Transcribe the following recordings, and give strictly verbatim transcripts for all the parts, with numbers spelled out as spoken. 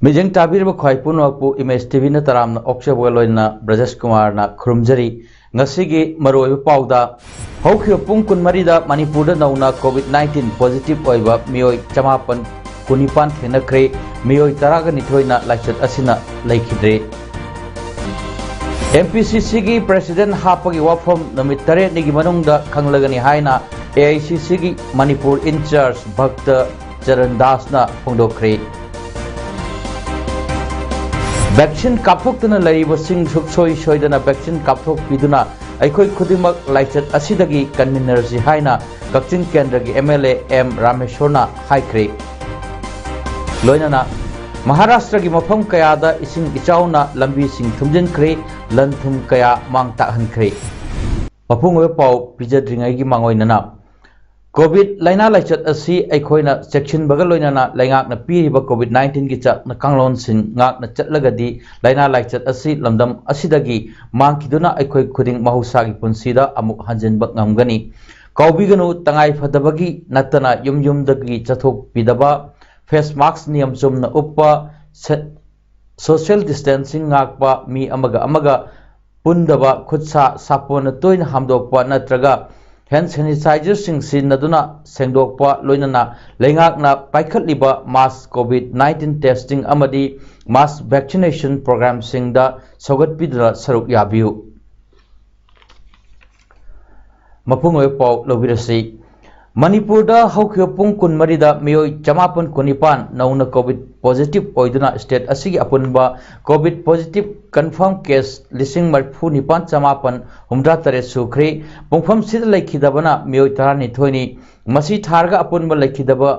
ꯃꯤꯠꯌꯦꯡ ꯇꯥꯕꯤꯔꯤꯕ ꯈ꯭ꯋꯥꯏ ꯄꯨꯝꯅꯃꯛꯄꯨ ꯏꯃꯦꯖ ꯇꯤꯚꯤꯅ ꯇꯔꯥꯝꯅ ꯑꯣꯛꯆꯕꯒ ꯂꯣꯏꯅꯅ ꯕ꯭ꯔꯖꯦꯁ ꯀꯨꯃꯥꯔꯅ ꯈꯨꯔꯨꯝꯖꯔꯤ꯫ ꯉꯁꯤꯒꯤ ꯃꯔꯨꯑꯣꯏꯕ ꯄꯥꯎꯗ, ꯍꯧꯈꯤꯕ ꯄꯨꯡ ꯀꯨꯟꯃꯔꯤꯗ ꯃꯅꯤꯄꯨꯔꯗ ꯅꯧꯅ COVID nineteen positive ꯑꯣꯏꯕ ꯃꯤꯑꯣꯏ ꯆꯃꯥꯄꯟ ꯀꯨꯟꯅꯤꯄꯥꯟ ꯊꯦꯡꯅꯈ꯭ꯔꯦ꯫ ꯃꯤꯑꯣꯏ ꯇꯔꯥꯒ ꯅꯤꯊꯣꯏꯅ ꯂꯥꯏꯆꯠ ꯑꯁꯤꯅ ꯂꯩꯈꯤꯗ꯭ꯔꯦ꯫ MPCCꯒꯤ president ꯍꯥꯞꯄꯒꯤ ꯋꯥꯐꯝ ꯅꯨꯃꯤꯠ ꯇꯔꯦꯠꯅꯤꯒꯤ ꯃꯅꯨꯡꯗ ꯈꯪꯂꯒꯅꯤ ꯍꯥꯏꯅ AICCꯒꯤ Manipur in charge ꯚꯛꯇ Charan ꯗꯥꯁꯅ ꯐꯣꯡꯗꯣꯛꯈ꯭ꯔꯦ꯫ Vaccine ꯀꯥꯞꯊꯣꯛꯇꯅ ꯂꯩꯔꯤꯕꯁꯤꯡ ꯁꯨꯡꯁꯣꯏ ꯁꯣꯏꯗꯅ vaccine ꯀꯥꯞꯊꯣꯛꯄꯤꯗꯨꯅ ꯑꯩꯈꯣꯏ ꯈꯨꯗꯤꯡꯃꯛ ꯂꯥꯏꯆꯠ ꯑꯁꯤꯗꯒꯤ ꯀꯟꯃꯤꯟꯅꯔꯁꯤ ꯍꯥꯏꯅ ꯀꯛꯆꯤꯡ ꯀꯦꯟꯗ꯭ꯔꯒꯤ MLA ꯑꯦꯝ ꯔꯥꯃꯦꯁꯣꯔꯅ ꯍꯥꯏꯈ꯭ꯔꯦ꯫ ꯂꯣꯏꯅꯅ ꯃꯍꯥꯔꯥꯁꯇ꯭ꯔꯒꯤ ꯃꯐꯝ ꯀꯌꯥꯗ ꯏꯁꯤꯡ ꯏꯆꯥꯎꯅ ꯂꯝꯕꯤꯁꯤꯡ ꯊꯨꯝꯖꯤꯟꯈ꯭ꯔꯦ, ꯂꯟ ꯊꯨꯝ ꯀꯌꯥ ꯃꯥꯡ ꯇꯥꯛꯍꯟꯈ꯭ꯔꯦ꯫ ꯃꯄꯨꯡ ꯑꯣꯏꯕ ꯄꯥꯎ ꯄꯤꯖꯗ꯭ꯔꯤꯉꯩꯒꯤ ꯃꯥꯡꯑꯣꯏꯅꯅ, COVID ꯂꯥꯏꯅꯥ ꯂꯥꯏꯆꯠ ꯑꯁꯤ ꯑꯩꯈꯣꯏꯅ ꯆꯦꯛꯁꯤꯟꯕꯒ ꯂꯣꯏꯅꯅ ꯂꯩꯉꯥꯛꯅ ꯄꯤꯔꯤꯕ COVID nineteenꯒꯤ ꯆꯠꯅ ꯀꯥꯡꯂꯣꯟꯁꯤꯡ ꯉꯥꯛꯅ ꯆꯠꯂꯒꯗꯤ ꯂꯥꯏꯅꯥ ꯂꯥꯏꯆꯠ ꯑꯁꯤ ꯂꯝꯗꯝ ꯑꯁꯤꯗꯒꯤ ꯃꯥꯡꯈꯤꯗꯨꯅ ꯑꯩꯈꯣꯏ ꯈꯨꯗꯤꯡ ꯃꯍꯧꯁꯥꯒꯤ ꯄꯨꯟꯁꯤꯗ ꯑꯃꯨꯛ ꯍꯟꯖꯤꯟꯕ ꯉꯝꯒꯅꯤ꯫ ꯀꯥꯎꯕꯤꯒꯅꯨ, ꯇꯉꯥꯏ ꯐꯗꯕꯒꯤ ꯅꯠꯇꯅ ꯌꯨꯝ ꯌꯨꯝꯗꯒꯤ ꯆꯠꯊꯣꯛꯄꯤꯗꯕ, face mask ꯅꯤꯌꯝ ꯆꯨꯝꯅ ꯎꯞꯄ, ꯁꯦ-, social distancing ꯉꯥꯛꯄ, ꯃꯤ ꯑꯃꯒ ꯑꯃꯒ ꯄꯨꯟꯗꯕ, ꯈꯨꯠ ꯁꯥ ꯁꯥꯄꯣꯟꯅ ꯇꯣꯏꯅ ꯍꯥꯝꯗꯣꯛꯄ ꯅꯠꯇ꯭ꯔꯒ hand sanitizerꯁꯤꯡ ꯁꯤꯖꯤꯟꯅꯗꯨꯅ ꯁꯦꯡꯗꯣꯛꯄ, ꯂꯣꯏꯅꯅ ꯂꯩꯉꯥꯛꯅ ꯄꯥꯏꯈꯠꯂꯤꯕ mass COVID nineteen testing ꯑꯃꯗꯤ mass vaccination programꯁꯤꯡꯗ ꯁꯧꯒꯠꯄꯤꯗꯨꯅ ꯁꯔꯨꯛ ꯌꯥꯕꯤꯌꯨ꯫ ꯃꯄꯨꯡ ꯑꯣꯏꯕ ꯄꯥꯎ ꯂꯧꯕꯤꯔꯁꯤ꯫ ꯃꯅꯤꯄꯨꯔꯗ ꯍꯧꯈꯤꯕ ꯄꯨꯡ ꯀꯨꯟꯃꯔꯤꯗ ꯃꯤꯑꯣꯏ ꯆꯃꯥꯄꯟ ꯀꯨꯟꯅꯤꯄꯥꯟ ꯅꯧꯅ COVID positive ꯑꯣꯏꯗꯨꯅ state ꯑꯁꯤꯒꯤ ꯑꯄꯨꯟꯕ COVID positive confirm case ꯂꯤꯁꯤꯡ ꯃꯔꯤꯐꯨ ꯅꯤꯄꯥꯟ ꯆꯃꯥꯄꯟ ꯍꯨꯝꯗ꯭ꯔꯥ ꯇꯔꯦꯠ ꯁꯨꯈ꯭ꯔꯦ꯫ ꯄꯨꯡꯐꯝꯁꯤꯗ ꯂꯩꯈꯤꯗꯕꯅ ꯃꯤꯑꯣꯏ ꯇꯔꯥꯅꯤꯊꯣꯏꯅꯤ꯫ ꯃꯁꯤ ꯊꯥꯔꯒ ꯑꯄꯨꯟꯕ ꯂꯩꯈꯤꯗꯕ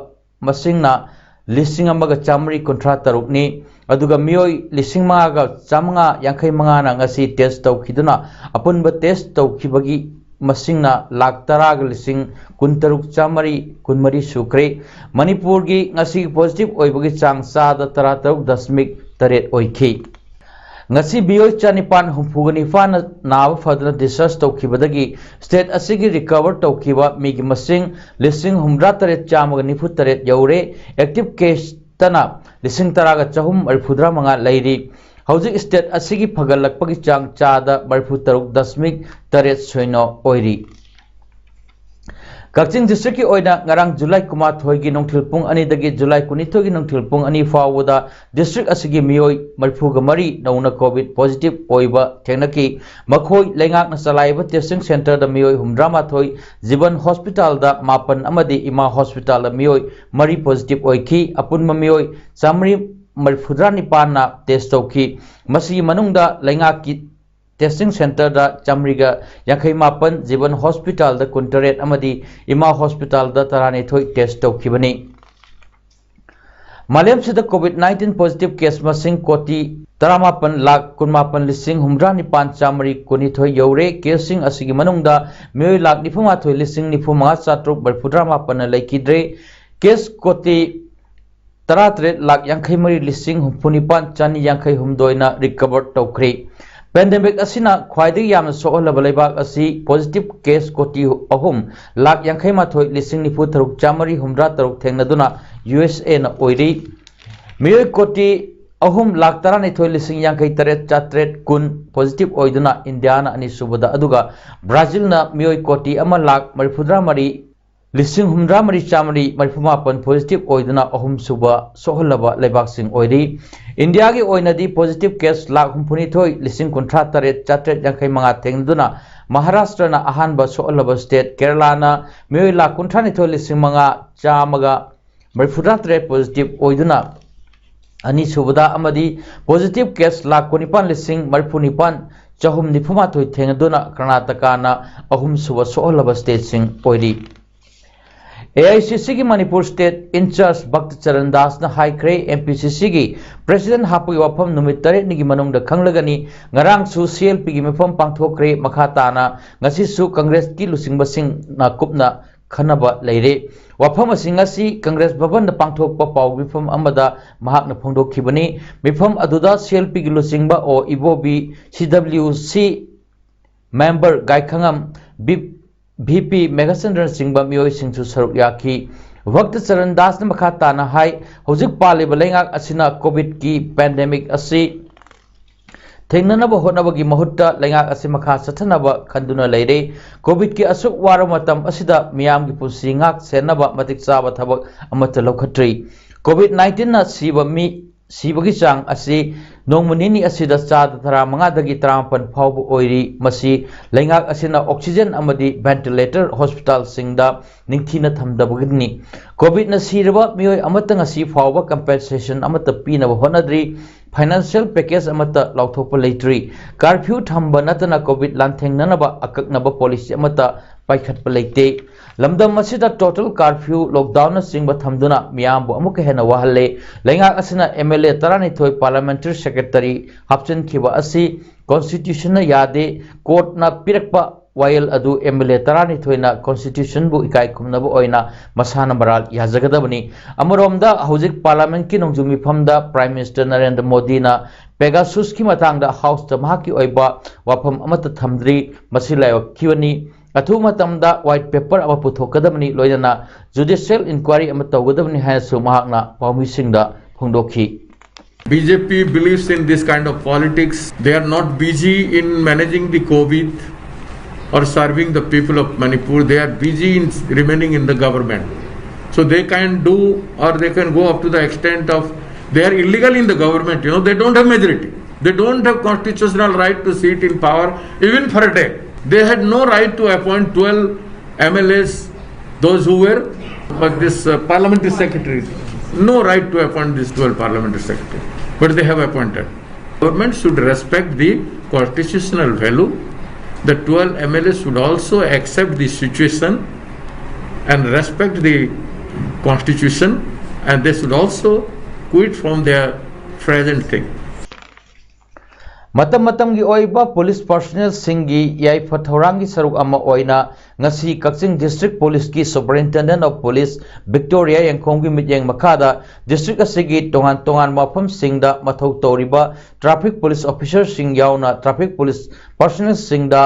ꯃꯁꯤꯡꯅ ꯂꯤꯁꯤꯡ ꯑꯃꯒ ꯆꯥꯃꯔꯤ ꯀꯨꯟꯊ꯭ꯔꯥ ꯇꯔꯨꯛꯅꯤ꯫ ꯑꯗꯨꯒ ꯃꯤꯑꯣꯏ ꯂꯤꯁꯤꯡ ꯃꯉꯥꯒ ꯆꯥꯃꯉꯥ ꯌꯥꯡꯈꯩ ꯃꯉꯥꯅ ꯉꯁꯤ ꯇꯦꯁ ꯇꯧꯈꯤꯗꯨꯅ ꯑꯄꯨꯟꯕ ꯇꯦꯁ ꯇꯧꯈꯤꯕꯒꯤ ꯃꯁꯤꯡꯅ ꯂꯥꯈ ꯇꯔꯥꯒ ꯂꯤꯁꯤꯡ ꯀꯨꯟꯇꯔꯨꯛ ꯆꯥꯃꯔꯤ ꯀꯨꯟꯃꯔꯤ ꯁꯨꯈ꯭ꯔꯦ꯫ ꯃꯅꯤꯄꯨꯔꯒꯤ ꯉꯁꯤꯒꯤ ꯄꯣꯖꯤꯇꯤꯚ ꯑꯣꯏꯕꯒꯤ ꯆꯥꯡ ꯆꯥꯗ ꯇꯔꯥꯇꯔꯨꯛ ꯗꯁꯃꯤꯛ ꯇꯔꯦꯠ ꯑꯣꯏꯈꯤ꯫ ꯉꯁꯤ ꯃꯤꯑꯣꯏ ꯆꯅꯤꯄꯥꯟ ꯍꯨꯝꯐꯨꯒ ꯅꯤꯄꯥꯟꯅ ꯅꯥꯕ ꯐꯗꯨꯅ ꯗꯤꯁꯆꯥꯔꯖ ꯇꯧꯈꯤꯕꯗꯒꯤ ꯁ꯭ꯇꯦꯠ ꯑꯁꯤꯒꯤ ꯔꯤꯀꯚꯔ ꯇꯧꯈꯤꯕ ꯃꯤꯒꯤ ꯃꯁꯤꯡ ꯂꯤꯁꯤꯡ ꯍꯨꯝꯗ꯭ꯔꯥ ꯇꯔꯦꯠ ꯆꯥꯝꯃꯒ ꯅꯤꯐꯨ ꯇꯔꯦꯠ ꯌꯧꯔꯦ꯫ ꯑꯦꯛꯇꯤꯚ ꯀꯦꯁꯇꯅ ꯂꯤꯁꯤꯡ ꯇꯔꯥꯒ ꯆꯍꯨꯝ ꯃꯔꯤꯐꯨꯇꯔꯥ ꯃꯉꯥ ꯂꯩꯔꯤ꯫ ꯍꯧꯖꯤꯛ ꯁ꯭ꯇꯦꯠ ꯑꯁꯤꯒꯤ ꯐꯒꯠꯂꯛꯄꯒꯤ ꯆꯥꯡ ꯆꯥꯗ ꯃꯔꯤꯐꯨꯇꯔꯨꯛ ꯗꯁꯃꯤꯛ ꯇꯔꯦꯠ ꯁꯣꯏꯅꯣ ꯑꯣꯏꯔꯤ꯫ ꯀꯛꯆꯤꯡ ꯗꯤꯁꯇ꯭ꯔꯤꯛꯀꯤ ꯑꯣꯏꯅ ꯉꯔꯥꯡ ꯖꯨꯂꯥꯏ ꯀꯨꯟꯃꯥꯊꯣꯏꯒꯤ ꯅꯨꯡꯊꯤꯜ ꯄꯨꯡ ꯑꯅꯤꯗꯒꯤ ꯖꯨꯂꯥꯏ ꯀꯨꯟꯅꯤꯊꯣꯏꯒꯤ ꯅꯨꯡꯊꯤꯜ ꯄꯨꯡ ꯑꯅꯤ ꯐꯥꯎꯕꯗ ꯗꯤꯁꯇ꯭ꯔꯤꯛ ꯑꯁꯤꯒꯤ ꯃꯤꯑꯣꯏ ꯃꯔꯤꯐꯨꯒ ꯃꯔꯤ ꯅꯧꯅ ꯀꯣꯚꯤꯗ ꯄꯣꯖꯤꯇꯤꯚ ꯑꯣꯏꯕ ꯊꯦꯡꯅꯈꯤ꯫ ꯃꯈꯣꯏ ꯂꯩꯉꯥꯛꯅ ꯆꯂꯥꯏꯕ ꯇꯦꯁꯇꯤꯡ ꯁꯦꯟꯇꯔꯗ ꯃꯤꯑꯣꯏ ꯍꯨꯝꯗ꯭ꯔꯥ ꯃꯥꯊꯣꯏ, ꯖꯤꯕꯟ ꯍꯣꯁꯄꯤꯇꯥꯜꯗ ꯃꯥꯄꯟ ꯑꯃꯗꯤ ꯏꯃꯥ ꯍꯣꯁꯄꯤꯇꯥꯜꯗ ꯃꯤꯑꯣꯏ ꯃꯔꯤ ꯄꯣꯖꯤꯇꯤꯚ ꯑꯣꯏꯈꯤ꯫ ꯑꯄꯨꯟꯕ ꯃꯤꯑꯣꯏ ꯆꯥꯃꯔꯤ ꯃꯔꯤꯐꯨꯇꯔꯥ ꯅꯤꯄꯥꯟꯅ ꯇꯦꯁ ꯇꯧꯈꯤ꯫ ꯃꯁꯤꯒꯤ ꯃꯅꯨꯡꯗ ꯂꯩꯉꯥꯛꯀꯤ ꯇꯦꯁꯇꯤꯡ ꯁꯦꯟꯇꯔꯗ ꯆꯥꯃꯔꯤꯒ ꯌꯥꯡꯈꯩ ꯃꯥꯄꯟ, ꯖꯤꯕꯟ ꯍꯣꯁꯄꯤꯇꯥꯜꯗ ꯀꯨꯟꯇꯔꯦꯠ ꯑꯃꯗꯤ ꯏꯃꯥ ꯍꯣꯁꯄꯤꯇꯥꯜꯗ ꯇꯔꯥꯅꯤꯊꯣꯏ ꯇꯦꯁ ꯇꯧꯈꯤꯕꯅꯤ꯫ ꯃꯥꯂꯦꯝꯁꯤꯗ ꯀꯣꯚꯤꯗ ꯅꯥꯏꯟꯇꯤꯟ ꯄꯣꯖꯤꯇꯤꯚ ꯀꯦꯁ ꯃꯁꯤꯡ ꯀꯣꯇꯤ ꯇꯔꯥꯃꯥꯄꯟ ꯂꯥꯈ ꯀꯨꯟꯃꯥꯄꯟ ꯂꯤꯁꯤꯡ ꯍꯨꯝꯗ꯭ꯔꯥ ꯅꯤꯄꯥꯟ ꯆꯥꯃꯔꯤ ꯀꯨꯟꯅꯤꯊꯣꯏ ꯌꯧꯔꯦ꯫ ꯀꯦꯁꯁꯤꯡ ꯑꯁꯤꯒꯤ ꯃꯅꯨꯡꯗ ꯃꯤꯑꯣꯏ ꯂꯥꯈ ꯅꯤꯐꯨꯃꯥꯊꯣꯏ ꯂꯤꯁꯤꯡ ꯅꯤꯐꯨꯃꯉꯥ ꯆꯥꯇ꯭ꯔꯨꯛ ꯃꯔꯤꯐꯨꯇꯔꯥ ꯃꯥꯄꯟꯅ ꯂꯩꯈꯤꯗ꯭ꯔꯦ꯫ ꯀꯦꯁ ꯀꯣꯇꯤ ꯇꯔꯥꯇꯔꯦꯠ ꯂꯥꯈ ꯌꯥꯡꯈꯩ ꯃꯔꯤ ꯂꯤꯁꯤꯡ ꯍꯨꯝꯐꯨꯅꯤꯄꯥꯟ ꯆꯅꯤ ꯌꯥꯡꯈꯩ ꯍꯨꯝꯗꯣꯏꯅ ꯔꯤꯀꯚꯔ ꯇꯧꯈ꯭ꯔꯦ꯫ ꯄꯦꯟꯗꯦꯃꯤꯛ ꯑꯁꯤꯅ ꯈ꯭ꯋꯥꯏꯗꯒꯤ ꯌꯥꯝꯅ ꯁꯣꯛꯍꯜꯂꯕ ꯂꯩꯕꯥꯛ ꯑꯁꯤ ꯄꯣꯖꯤꯇꯤꯚ ꯀꯦꯁ ꯀꯣꯇꯤ ꯑꯍꯨꯝ ꯂꯥꯈ ꯌꯥꯡꯈꯩ ꯃꯥꯊꯣꯏ ꯂꯤꯁꯤꯡ ꯅꯤꯐꯨ ꯇꯔꯨꯛ ꯆꯥꯃꯔꯤ ꯍꯨꯝꯗ꯭ꯔꯥ ꯇꯔꯨꯛ ꯊꯦꯡꯅꯗꯨꯅ ꯌꯨ ꯑꯦꯁ ꯑꯦꯅ ꯑꯣꯏꯔꯤ꯫ ꯃꯤꯑꯣꯏ ꯀꯣꯇꯤ ꯑꯍꯨꯝ ꯂꯥꯈ ꯇꯔꯥꯅꯤꯊꯣꯏ ꯂꯤꯁꯤꯡ ꯌꯥꯡꯈꯩ ꯇꯔꯦꯠ ꯆꯥꯇ꯭ꯔꯦꯠ ꯀꯨꯟ ꯄꯣꯖꯤꯇꯤꯚ ꯑꯣꯏꯗꯨꯅ ꯏꯟꯗꯤꯌꯥꯅ ꯑꯅꯤꯁꯨꯕꯗ, ꯑꯗꯨꯒ ꯕ꯭ꯔꯥꯖꯤꯜꯅ ꯃꯤꯑꯣꯏ ꯀꯣꯇꯤ ꯑꯃ ꯂꯥꯈ ꯃꯔꯤꯐꯨꯇꯔꯥ ꯃꯔꯤ ꯂꯤꯁꯤꯡ ꯍꯨꯝꯗ꯭ꯔꯥ ꯃꯔꯤ ꯆꯥꯃꯔꯤ ꯃꯔꯤꯐꯨ ꯃꯥꯄꯟ ꯄꯣꯖꯤꯇꯤꯚ ꯑꯣꯏꯗꯨꯅ ꯑꯍꯨꯝꯁꯨꯕ ꯁꯣꯛꯍꯜꯂꯕ ꯂꯩꯕꯥꯛꯁꯤꯡ ꯑꯣꯏꯔꯤ꯫ ꯏꯟꯗꯤꯌꯥꯒꯤ ꯑꯣꯏꯅꯗꯤ ꯄꯣꯖꯤꯇꯤꯚ ꯀꯦꯁ ꯂꯥꯈ ꯍꯨꯝꯐꯨꯅꯤꯊꯣꯏ ꯂꯤꯁꯤꯡ ꯀꯨꯟꯊ꯭ꯔꯥ ꯇꯔꯦꯠ ꯆꯥꯇ꯭ꯔꯦꯠ ꯌꯥꯡꯈꯩ ꯃꯉꯥ ꯊꯦꯡꯅꯗꯨꯅ ꯃꯍꯥꯔꯥꯁꯇ꯭ꯔꯅ ꯑꯍꯥꯟꯕ ꯁꯣꯛꯍꯜꯂꯕ ꯁ꯭ꯇꯦꯠ, ꯀꯦꯔꯂꯥꯅ ꯃꯤꯑꯣꯏ ꯂꯥꯈ ꯀꯨꯟꯊ꯭ꯔꯥ ꯅꯤꯊꯣꯏ ꯂꯤꯁꯤꯡ ꯃꯉꯥ ꯆꯥꯝꯃꯒ ꯃꯔꯤꯐꯨꯇꯔꯥ ꯇꯔꯦꯠ ꯄꯣꯖꯤꯇꯤꯚ ꯑꯣꯏꯗꯨꯅ ꯑꯅꯤꯁꯨꯕꯗ ꯑꯃꯗꯤ ꯄꯣꯖꯤꯇꯤꯚ ꯀꯦꯁ ꯂꯥꯈ ꯀꯨꯟꯅꯤꯄꯥꯟ ꯂꯤꯁꯤꯡ ꯃꯔꯤꯐꯨ ꯅꯤꯄꯥꯟ ꯆꯍꯨꯝ ꯅꯤꯐꯨ ꯃꯥꯊꯣꯏ ꯊꯦꯡꯅꯗꯨꯅ ꯀꯔꯅꯥꯇꯀꯥꯅ ꯑꯍꯨꯝꯁꯨꯕ ꯁꯣꯛꯍꯜꯂꯕ ꯁ꯭ꯇꯦꯠꯁꯤꯡ ꯑꯣꯏꯔꯤ꯫ ꯑꯦ ꯑꯥꯏ ꯁꯤ ꯁꯤꯒꯤ ꯃꯅꯤꯄꯨꯔ ꯁ꯭ꯇꯦꯠ ꯏꯟꯆꯥꯔꯖ ꯚꯛꯇ ꯆꯔꯟ ꯗꯥꯁꯅ ꯍꯥꯏꯈ꯭ꯔꯦ, ꯑꯦꯝ ꯄꯤ ꯁꯤ ꯁꯤꯒꯤ ꯄ꯭ꯔꯦꯁꯤꯗꯦꯟꯠ ꯍꯥꯞꯄꯒꯤ ꯋꯥꯐꯝ ꯅꯨꯃꯤꯠ ꯇꯔꯦꯠꯅꯤꯒꯤ ꯃꯅꯨꯡꯗ ꯈꯪꯂꯒꯅꯤ꯫ ꯉꯔꯥꯡꯁꯨ ꯁꯤ ꯑꯦꯜ ꯄꯤꯒꯤ ꯃꯤꯐꯝ ꯄꯥꯡꯊꯣꯛꯈ꯭ꯔꯦ꯫ ꯃꯈꯥ ꯇꯥꯅ ꯉꯁꯤꯁꯨ ꯀꯪꯒ꯭ꯔꯦꯁꯀꯤ ꯂꯨꯆꯤꯡꯕꯁꯤꯡꯅ ꯀꯨꯞꯅ ꯈꯟꯅꯕ ꯂꯩꯔꯦ꯫ ꯋꯥꯐꯝ ꯑꯁꯤ ꯉꯁꯤ ꯀꯪꯒ꯭ꯔꯦꯁ ꯚꯕꯟꯗ ꯄꯥꯡꯊꯣꯛꯄ ꯄꯥꯎ ꯃꯤꯐꯝ ꯑꯃꯗ ꯃꯍꯥꯛꯅ ꯐꯣꯡꯗꯣꯛꯈꯤꯕꯅꯤ꯫ ꯃꯤꯐꯝ ꯑꯗꯨꯗ ꯁꯤ ꯑꯦꯜ ꯄꯤꯒꯤ ꯂꯨꯆꯤꯡꯕ ꯑꯣ ꯏꯕꯣꯕꯤ, ꯁꯤ ꯗꯕ꯭ꯂꯤꯎ ꯁꯤ ꯃꯦꯝꯕꯔ ꯒꯥꯏꯈꯉꯝ, ꯚꯤ ꯄꯤ ꯃꯦꯘꯆꯟꯗ꯭ꯔꯅꯆꯤꯡꯕ ꯃꯤꯑꯣꯏꯁꯤꯡꯁꯨ ꯁꯔꯨꯛ ꯌꯥꯈꯤ꯫ ꯚꯛꯇ ꯆꯔꯟ ꯗꯥꯁꯅ ꯃꯈꯥ ꯇꯥꯅ ꯍꯥꯏ, ꯍꯧꯖꯤꯛ ꯄꯥꯜꯂꯤꯕ ꯂꯩꯉꯥꯛ ꯑꯁꯤꯅ ꯀꯣꯚꯤꯗꯀꯤ ꯄꯦꯟꯗꯦꯃꯤꯛ ꯑꯁꯤ ꯊꯦꯡꯅꯅꯕ ꯍꯣꯠꯅꯕꯒꯤ ꯃꯍꯨꯠꯇ ꯂꯩꯉꯥꯛ ꯑꯁꯤ ꯃꯈꯥ ꯆꯠꯊꯅꯕ ꯈꯟꯗꯨꯅ ꯂꯩꯔꯦ꯫ ꯀꯣꯚꯤꯗꯀꯤ ꯑꯁꯨꯛ ꯋꯥꯔꯕ ꯃꯇꯝ ꯑꯁꯤꯗ ꯃꯤꯌꯥꯝꯒꯤ ꯄꯨꯟꯁꯤ ꯉꯥꯛ ꯁꯦꯟꯅꯕ ꯃꯇꯤꯛ ꯆꯥꯕ ꯊꯕꯛ ꯑꯃꯠꯇ ꯂꯧꯈꯠꯇ꯭ꯔꯤ꯫ ꯀꯣꯚꯤꯗ ꯅꯥꯏꯟꯇꯤꯟꯅ ꯁꯤꯕ ꯃꯤ ꯁꯤꯕꯒꯤ ꯆꯥꯡ ꯑꯁꯤ ꯅꯣꯡꯃ ꯅꯤꯅꯤ ꯑꯁꯤꯗ ꯆꯥꯗ ꯇꯔꯥꯃꯉꯥꯗꯒꯤ ꯇꯔꯥꯃꯥꯄꯟ ꯐꯥꯎꯕ ꯑꯣꯏꯔꯤ꯫ ꯃꯁꯤ ꯂꯩꯉꯥꯛ ꯑꯁꯤꯅ ꯑꯣꯛꯁꯤꯖꯦꯟ ꯑꯃꯗꯤ ꯚꯦꯟꯇꯤꯂꯦꯇꯔ ꯍꯣꯁꯄꯤꯇꯥꯜꯁꯤꯡꯗ ꯅꯤꯡꯊꯤꯅ ꯊꯝꯗꯕꯒꯤꯅꯤ꯫ ꯀꯣꯚꯤꯗꯅ ꯁꯤꯔꯕ ꯃꯤꯑꯣꯏ ꯑꯃꯠꯇ ꯉꯁꯤ ꯐꯥꯎꯕ ꯀꯝꯄꯦꯟꯁꯦꯁꯟ ꯑꯃꯠꯇ ꯄꯤꯅꯕ ꯍꯣꯠꯅꯗ꯭ꯔꯤ꯫ ꯐꯥꯏꯅꯥꯟꯁꯤꯌꯦꯜ ꯄꯦꯀꯦꯖ ꯑꯃꯠꯇ ꯂꯥꯎꯊꯣꯛꯄ ꯂꯩꯇ꯭ꯔꯤ꯫ ꯀꯥꯔꯐ꯭ꯌꯨ ꯊꯝꯕ ꯅꯠꯇꯅ ꯀꯣꯚꯤꯗ ꯂꯥꯟꯊꯦꯡꯅꯅꯕ ꯑꯀꯛꯅꯕ ꯄꯣꯂꯤꯁꯤ ꯑꯃꯠꯇ ꯄꯥꯏꯈꯠꯄ ꯂꯩꯇꯦ꯫ ꯂꯝꯗꯝ ꯑꯁꯤꯗ ꯇꯣꯇꯦꯜ ꯀꯥꯔꯐ꯭ꯌꯨ, ꯂꯣꯛꯗꯥꯎꯟꯅꯆꯤꯡꯕ ꯊꯝꯗꯨꯅ ꯃꯤꯌꯥꯝꯕꯨ ꯑꯃꯨꯛꯀ ꯍꯦꯟꯅ ꯋꯥꯍꯜꯂꯦ꯫ ꯂꯩꯉꯥꯛ ꯑꯁꯤꯅ ꯑꯦꯝ ꯑꯦꯜ ꯑꯦ ꯇꯔꯥꯅꯤꯊꯣꯏ ꯄꯥꯔꯂꯤꯌꯥꯃꯦꯟꯇꯔꯤ ꯁꯦꯀ꯭ꯔꯦꯇꯔꯤ ꯍꯥꯞꯆꯤꯟꯈꯤꯕ ꯑꯁꯤ ꯀꯣꯟꯁꯇꯤꯇ꯭ꯌꯨꯁꯟꯅ ꯌꯥꯗꯦ꯫ ꯀꯣꯔꯠꯅ ꯄꯤꯔꯛꯄ ꯋꯥꯌꯦꯜ ꯑꯗꯨ ꯑꯦꯝ ꯑꯦꯜ ꯑꯦ ꯇꯔꯥꯅꯤꯊꯣꯏꯅ ꯀꯣꯟꯁꯇꯤꯇ꯭ꯌꯨꯁꯟꯕꯨ ꯏꯀꯥꯏ ꯈꯨꯝꯅꯕ ꯑꯣꯏꯅ ꯃꯁꯥꯅ ꯃꯔꯥꯜ ꯌꯥꯖꯒꯗꯕꯅꯤ꯫ ꯑꯃꯔꯣꯝꯗ, ꯍꯧꯖꯤꯛ ꯄꯥꯔꯂꯤꯌꯥꯃꯦꯟꯠꯀꯤ ꯅꯣꯡꯖꯨ ꯃꯤꯐꯝꯗ ꯄ꯭ꯔꯥꯏꯝ ꯃꯤꯅꯤꯁꯇꯔ ꯅꯔꯦꯟꯗ꯭ꯔ ꯃꯣꯗꯤꯅ ꯄꯦꯒꯥꯁꯨꯁꯀꯤ ꯃꯇꯥꯡꯗ ꯍꯥꯎꯁꯇ ꯃꯍꯥꯛꯀꯤ ꯑꯣꯏꯕ ꯋꯥꯐꯝ ꯑꯃꯠꯇ ꯊꯝꯗ꯭ꯔꯤ꯫ ꯃꯁꯤ ꯂꯥꯏꯕꯛ ꯊꯤꯕꯅꯤ꯫ ꯑꯊꯨꯕ ꯃꯇꯝꯗ ꯋꯥꯏꯠ ꯄꯦꯄꯔ ꯑꯃ ꯄꯨꯊꯣꯛꯀꯗꯕꯅꯤ, ꯂꯣꯏꯅꯅ ꯖꯨꯗꯤꯁꯤꯌꯦꯜ ꯏꯟꯀ꯭ꯋꯥꯏꯔꯤ ꯑꯃ ꯇꯧꯒꯗꯕꯅꯤ ꯍꯥꯏꯅꯁꯨ ꯃꯍꯥꯛꯅ ꯄꯥꯎꯃꯤꯁꯤꯡꯗ ꯐꯣꯡꯗꯣꯛꯈꯤ꯫ B J P believes in this kind of politics. They are not busy in managing the COVID or serving the people of Manipur. They are busy in remaining in the government. So they can do, or they can go up to the extent of, they are illegal in the government. You know, they don't have majority. They don't have constitutional right to sit in power even for a day. They had no right to appoint twelve M L As, those who were, but this uh, parliamentary secretary, no right to appoint these twelve parliamentary secretaries, but they have appointed. Government should respect the constitutional value. The twelve M L As should also accept the situation and respect the constitution, and they should also quit from their present thing. ꯃꯇꯝ ꯃꯇꯝꯒꯤ ꯑꯣꯏꯕ police ꯄꯥꯔꯁꯣꯅꯦꯜꯁꯤꯡꯒꯤ ꯌꯥꯏꯐ ꯊꯧꯔꯥꯡꯒꯤ ꯁꯔꯨꯛ ꯑꯃ ꯑꯣꯏꯅ ꯉꯁꯤ ꯀꯛꯆꯤꯡ district ꯄꯨꯂꯤꯁꯀꯤ ꯁꯨꯄꯔꯤꯟꯇꯦꯟꯗꯦꯟ ꯑꯣꯐ ꯄꯨꯂꯤꯁ ꯚꯤꯛꯇꯣꯔꯤꯌꯥ ꯌꯦꯡꯈꯣꯝꯒꯤ ꯃꯤꯠꯌꯦꯡ ꯃꯈꯥꯗ ꯗꯤꯁꯇ꯭ꯔꯤꯛ ꯑꯁꯤꯒꯤ ꯇꯣꯉꯥꯟ ꯇꯣꯉꯥꯟꯕ ꯃꯐꯝꯁꯤꯡꯗ ꯃꯊꯧ ꯇꯧꯔꯤꯕ ꯇ꯭ꯔꯥꯐꯤꯛ ꯄꯨꯂꯤꯁ ꯑꯣꯐꯤꯁꯔꯁꯤꯡ ꯌꯥꯎꯅ ꯇ꯭ꯔꯥꯐꯤꯛ ꯄꯨꯂꯤꯁ ꯄꯥꯔꯁꯣꯅꯦꯜꯁꯤꯡꯗ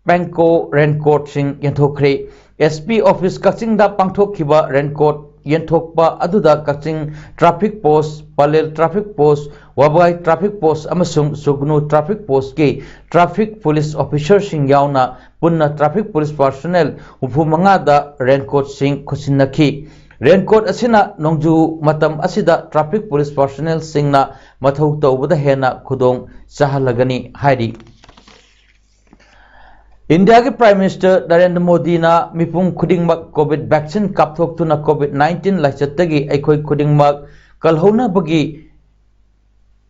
ꯄꯦꯡꯀꯣ ꯔꯦꯟꯀꯣꯠꯁꯤꯡ ꯌꯦꯟꯊꯣꯛꯈ꯭ꯔꯦ꯫ ꯑꯦꯁ ꯄꯤ ꯑꯣꯐꯤꯁ ꯀꯛꯆꯤꯡꯗ ꯄꯥꯡꯊꯣꯛꯈꯤꯕ ꯔꯦꯟꯀꯣꯠ ꯌꯦꯟꯊꯣꯛꯄ ꯑꯗꯨꯗ Kakching traffic post, Pallel traffic post, Wabagai traffic post ꯑꯃꯁꯨꯡ ꯁꯨꯒꯅꯨ ꯇ꯭ꯔꯥꯐꯤꯛ ꯄꯣꯁꯀꯤ ꯇ꯭ꯔꯥꯐꯤꯛ ꯄꯨꯂꯤꯁ ꯑꯣꯐꯤꯁꯔꯁꯤꯡ ꯌꯥꯎꯅ ꯄꯨꯟꯅ ꯇ꯭ꯔꯥꯐꯤꯛ ꯄꯨꯂꯤꯁ ꯄꯥꯔꯁꯣꯅꯦꯜ ꯍꯨꯝꯐꯨ ꯃꯉꯥꯗ ꯔꯦꯟꯀꯣꯠꯁꯤꯡ ꯈꯨꯠꯁꯤꯟꯅꯈꯤ꯫ ꯔꯦꯟꯀꯣꯠ ꯑꯁꯤꯅ ꯅꯣꯡꯖꯨ ꯃꯇꯝ ꯑꯁꯤꯗ ꯇ꯭ꯔꯥꯐꯤꯛ ꯄꯨꯂꯤꯁ ꯄꯥꯔꯁꯣꯅꯦꯜꯁꯤꯡꯅ ꯃꯊꯧ ꯇꯧꯕꯗ ꯍꯦꯟꯅ ꯈꯨꯗꯣꯡ ꯆꯥꯍꯜꯂꯒꯅꯤ ꯍꯥꯏꯔꯤ꯫ ꯏꯟꯗꯤꯌꯥꯒꯤ ꯄ꯭ꯔꯥꯏꯝ ꯃꯤꯅꯤꯁꯇꯔ ꯅꯔꯦꯟꯗ꯭ꯔ ꯃꯣꯗꯤꯅ ꯃꯤꯄꯨꯝ ꯈꯨꯗꯤꯡꯃꯛ ꯀꯣꯚꯤꯗ ꯚꯦꯛꯁꯤꯟ ꯀꯥꯞꯊꯣꯛꯇꯨꯅ ꯀꯣꯚꯤꯗ ꯅꯥꯏꯟꯇꯤꯟ ꯂꯥꯏꯆꯠꯇꯒꯤ ꯑꯩꯈꯣꯏ ꯈꯨꯗꯤꯡꯃꯛ ꯀꯜꯍꯧꯅꯕꯒꯤ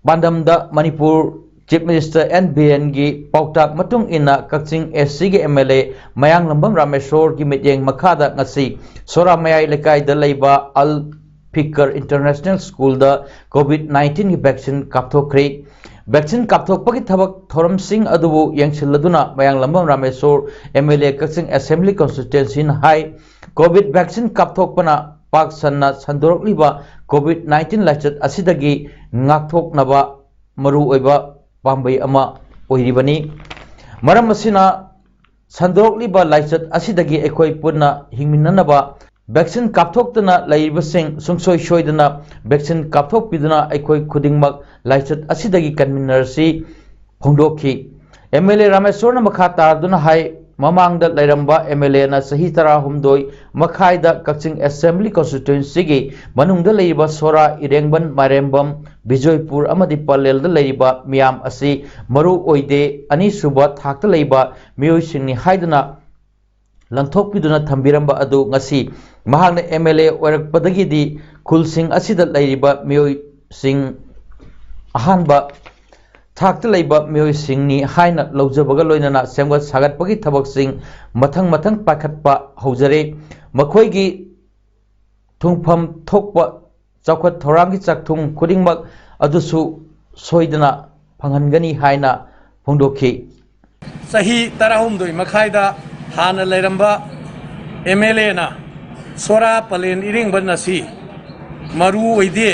ꯄꯥꯟꯗꯝꯗ ꯃꯅꯤꯄꯨꯔ ꯆꯤꯐ ꯃꯤꯅꯤꯁꯇꯔ ꯑꯦꯟ ꯕꯤꯔꯦꯟꯒꯤ ꯄꯥꯎꯇꯥꯛ ꯃꯇꯨꯡ ꯏꯟꯅ ꯀꯛꯆꯤꯡ ꯑꯦꯁ ꯁꯤꯒꯤ ꯑꯦꯝ ꯑꯦꯜ ꯑꯦ ꯃꯌꯥꯡꯂꯝꯕꯝ ꯔꯥꯃꯦꯁꯣꯔꯒꯤ ꯃꯤꯠꯌꯦꯡ ꯃꯈꯥꯗ ꯉꯁꯤ ꯁꯣꯔꯥ ꯃꯌꯥꯏ ꯂꯩꯀꯥꯏꯗ ꯂꯩꯕ ꯑꯜ ꯐꯤꯀꯔ ꯏꯟꯇꯔꯅꯦꯁꯅꯦꯜ ꯁ꯭ꯀꯨꯜꯗ ꯀꯣꯚꯤꯗ ꯅꯥꯏꯟꯇꯤꯟꯒꯤ ꯚꯦꯛꯁꯤꯟ ꯀꯥꯞꯊꯣꯛꯈ꯭ꯔꯦ꯫ ꯚꯦꯛꯁꯤꯟ ꯀꯥꯞꯊꯣꯛꯄꯒꯤ ꯊꯕꯛ ꯊꯧꯔꯝꯁꯤꯡ ꯑꯗꯨꯕꯨ ꯌꯦꯡꯁꯤꯜꯂꯗꯨꯅ ꯃꯌꯥꯡꯂꯝꯕꯝ Rameshwor M L A Kakching assembly ꯀꯣꯟꯁꯇꯤꯇ꯭ꯋꯦꯟꯁꯤꯅ ꯍꯥꯏ, ꯀꯣꯚꯤꯗ ꯚꯦꯛꯁꯤꯟ ꯀꯥꯞꯊꯣꯛꯄꯅ ꯄꯥꯛ ꯁꯟꯅ ꯁꯟꯗꯣꯔꯛꯂꯤꯕ ꯀꯣꯚꯤꯗ ꯅꯥꯏꯟꯇꯤꯟ ꯂꯥꯏꯆꯠ ꯑꯁꯤꯗꯒꯤ ꯉꯥꯛꯊꯣꯛꯅꯕ ꯃꯔꯨꯑꯣꯏꯕ ꯄꯥꯝꯕꯩ ꯑꯃ ꯑꯣꯏꯔꯤꯕꯅꯤ꯫ ꯃꯔꯝ ꯑꯁꯤꯅ ꯁꯟꯗꯣꯔꯛꯂꯤꯕ ꯂꯥꯏꯆꯠ ꯑꯁꯤꯗꯒꯤ ꯑꯩꯈꯣꯏ ꯄꯨꯟꯅ ꯍꯤꯡꯃꯤꯟꯅꯅꯕ ꯚꯦꯛꯁꯤꯟ ꯀꯥꯞꯊꯣꯛꯇꯅ ꯂꯩꯔꯤꯕꯁꯤꯡ ꯁꯨꯡꯁꯣꯏ ꯁꯣꯏꯗꯅ ꯚꯦꯛꯁꯤꯟ ꯀꯥꯞꯊꯣꯛꯄꯤꯗꯨꯅ ꯑꯩꯈꯣꯏ ꯈꯨꯗꯤꯡꯃꯛ ꯂꯥꯏꯆꯠ ꯑꯁꯤꯗꯒꯤ ꯀꯟꯃꯤꯟꯅꯔꯁꯤ ꯐꯣꯡꯗꯣꯛꯈꯤ꯫ ꯑꯦꯝ ꯑꯦꯜ ꯑꯦ ꯔꯥꯃꯦꯁꯣꯔꯅ ꯃꯈꯥ ꯇꯥꯗꯨꯅ ꯍꯥꯏ, ꯃꯃꯥꯡꯗ ꯂꯩꯔꯝꯕ ꯑꯦꯝ ꯑꯦꯜ ꯑꯦꯅ ꯆꯍꯤ ꯇꯔꯥꯍꯨꯝꯗꯣꯏ ꯃꯈꯥꯏꯗ ꯀꯛꯆꯤꯡ ꯑꯦꯁꯦꯝꯕ꯭ꯂꯤ ꯀꯣꯟꯁꯇꯤꯇ꯭ꯋꯦꯟꯁꯤꯒꯤ ꯃꯅꯨꯡꯗ ꯂꯩꯔꯤꯕ ꯁꯣꯔꯥ, ꯏꯔꯦꯡꯕꯟ, ꯃꯥꯏꯔꯦꯝꯕꯝ, ꯕꯤꯖꯣꯏꯄꯨꯔ ꯑꯃꯗꯤ ꯄꯂꯦꯜꯗ ꯂꯩꯔꯤꯕ ꯃꯤꯌꯥꯝ ꯑꯁꯤ ꯃꯔꯨ ꯑꯣꯏꯗꯦ, ꯑꯅꯤꯁꯨꯕ ꯊꯥꯛꯇ ꯂꯩꯕ ꯃꯤꯑꯣꯏꯁꯤꯡꯅꯤ ꯍꯥꯏꯗꯨꯅ ꯂꯪꯊꯣꯛꯄꯤꯗꯨꯅ ꯊꯝꯕꯤꯔꯝꯕ ꯑꯗꯨ ꯉꯁꯤ ꯃꯍꯥꯛꯅ ꯑꯦꯝ ꯑꯦꯜ ꯑꯦ ꯑꯣꯏꯔꯛꯄꯗꯒꯤꯗꯤ ꯈꯨꯜꯁꯤꯡ ꯑꯁꯤꯗ ꯂꯩꯔꯤꯕ ꯃꯤꯑꯣꯏꯁꯤꯡ ꯑꯍꯥꯟꯕ ꯊꯥꯛꯇ ꯂꯩꯕ ꯃꯤꯑꯣꯏꯁꯤꯡꯅꯤ ꯍꯥꯏꯅ ꯂꯧꯖꯕꯒ ꯂꯣꯏꯅꯅ ꯁꯦꯝꯒꯠ ꯁꯥꯒꯠꯄꯒꯤ ꯊꯕꯛꯁꯤꯡ ꯃꯊꯪ ꯃꯊꯪ ꯄꯥꯏꯈꯠꯄ ꯍꯧꯖꯔꯦ꯫ ꯃꯈꯣꯏꯒꯤ ꯊꯨꯡꯐꯝ ꯊꯣꯛꯄ ꯆꯥꯎꯈꯠ ꯊꯧꯔꯥꯡꯒꯤ ꯆꯥꯛꯊꯨꯡ ꯈꯨꯗꯤꯡꯃꯛ ꯑꯗꯨꯁꯨ ꯁꯣꯏꯗꯅ ꯐꯪꯍꯟꯒꯅꯤ ꯍꯥꯏꯅ ꯐꯣꯡꯗꯣꯛꯈꯤ꯫ ꯆꯍꯤ ꯇꯔꯥꯍꯨꯝꯗꯣꯏ ꯃꯈꯥꯏꯗ ꯍꯥꯟꯅ ꯂꯩꯔꯝꯕ ꯑꯦꯝ ꯑꯦꯜ ꯑꯦꯅ ꯁꯣꯔꯥ ꯄꯂꯦꯟ ꯏꯔꯦꯡꯕꯟ ꯑꯁꯤ ꯃꯔꯨ ꯑꯣꯏꯗꯦ,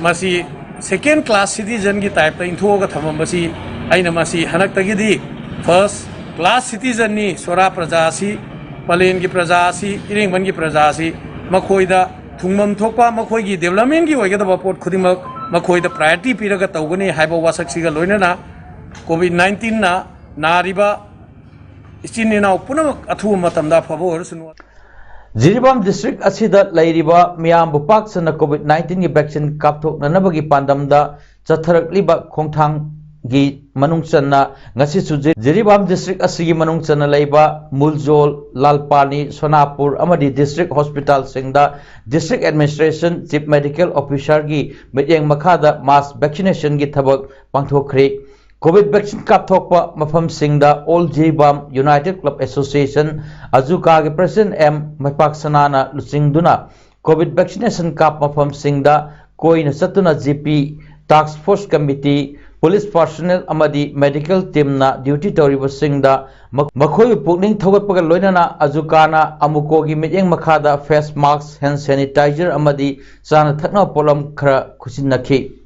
ꯃꯁꯤ second class citizenꯒꯤ typeꯇ ꯏꯟꯊꯣꯛꯑꯒ ꯊꯝꯃꯝꯕꯁꯤ ꯑꯩꯅ ꯃꯁꯤ ꯍꯟꯗꯛꯇꯒꯤꯗꯤ first class citizenꯅꯤ꯫ ꯁꯣꯔꯥ ꯄ꯭ꯔꯖꯥ ꯑꯁꯤ, ꯄꯂꯦꯟꯒꯤ ꯄ꯭ꯔꯖꯥ ꯑꯁꯤ, ꯏꯔꯦꯡꯕꯟꯒꯤ ꯄ꯭ꯔꯖꯥ ꯑꯁꯤ ꯃꯈꯣꯏꯗ ꯊꯨꯡꯐꯝ ꯊꯣꯛꯄ ꯃꯈꯣꯏꯒꯤ developmentꯀꯤ ꯑꯣꯏꯒꯗꯕ ꯄꯣꯠ ꯈꯨꯗꯤꯡꯃꯛ ꯃꯈꯣꯏꯗ priority ꯄꯤꯔꯒ ꯇꯧꯒꯅꯤ ꯍꯥꯏꯕ ꯋꯥꯁꯛꯁꯤꯒ ꯂꯣꯏꯅꯅ COVID nineteenꯅ ꯅꯥꯔꯤꯕ ꯏꯆꯤꯟ ꯏꯅꯥꯎ ꯄꯨꯝꯅꯃꯛ ꯑꯊꯨꯕ ꯃꯇꯝꯗ ꯑꯐꯕ ꯑꯣꯏꯔꯁꯅꯨ꯫ ꯖꯤꯔꯤꯕꯥꯝ district ꯑꯁꯤꯗ ꯂꯩꯔꯤꯕ ꯃꯤꯌꯥꯝꯕꯨ ꯄꯥꯛ ꯁꯟꯅ COVID nineteenꯒꯤ vaccine ꯀꯥꯞꯊꯣꯛꯅꯅꯕꯒꯤ ꯄꯥꯟꯗꯝꯗ ꯆꯠꯊꯔꯛꯂꯤꯕ ꯈꯣꯡꯊꯥꯡꯒꯤ ꯃꯅꯨꯡ ꯆꯟꯅ ꯉꯁꯤꯁꯨ ꯖꯤ-, ꯖꯤꯔꯤꯕꯥꯝ district ꯑꯁꯤꯒꯤ ꯃꯅꯨꯡ ꯆꯟꯅ ꯂꯩꯕ ꯃꯨꯜꯖꯣꯜ, ꯂꯥꯜꯄꯥꯅꯤ, ꯁꯣꯅꯥꯄꯨꯔ ꯑꯃꯗꯤ district hospitalꯁꯤꯡꯗ district administration chief medical officerꯒꯤ ꯃꯤꯠꯌꯦꯡ ꯃꯈꯥꯗ mass vaccinationꯒꯤ ꯊꯕꯛ ꯄꯥꯡꯊꯣꯛꯈ꯭ꯔꯦ꯫ COVID vaccine ꯀꯥꯞꯊꯣꯛꯄ ꯃꯐꯝꯁꯤꯡꯗ All Jiribam United Club Association, ꯑꯖꯨꯀꯥꯒꯤ president ꯑꯦꯝ ꯃꯩꯄꯥꯛ ꯁꯅꯥꯅ ꯂꯨꯆꯤꯡꯗꯨꯅ COVID vaccination ꯀꯥꯞ ꯃꯐꯝꯁꯤꯡꯗ ꯀꯣꯏꯅ ꯆꯠꯇꯨꯅ G P, task force committee, police personnel ꯑꯃꯗꯤ medical teamꯅ duty ꯇꯧꯔꯤꯕꯁꯤꯡꯗ ꯃ-, ꯃꯈꯣꯏꯕꯨ ꯄꯨꯛꯅꯤꯡ ꯊꯧꯒꯠꯄꯒ ꯂꯣꯏꯅꯅ ꯑꯖꯨꯀꯥꯅ ꯑꯃꯨꯀꯣꯒꯤ ꯃꯤꯠꯌꯦꯡ ꯃꯈꯥꯗ face mask, hand sanitizer ꯑꯃꯗꯤ ꯆꯥꯅ ꯊꯛꯅꯕ ꯄꯣꯠꯂꯝ ꯈꯔ ꯈꯨꯠꯁꯤꯟꯅꯈꯤ꯫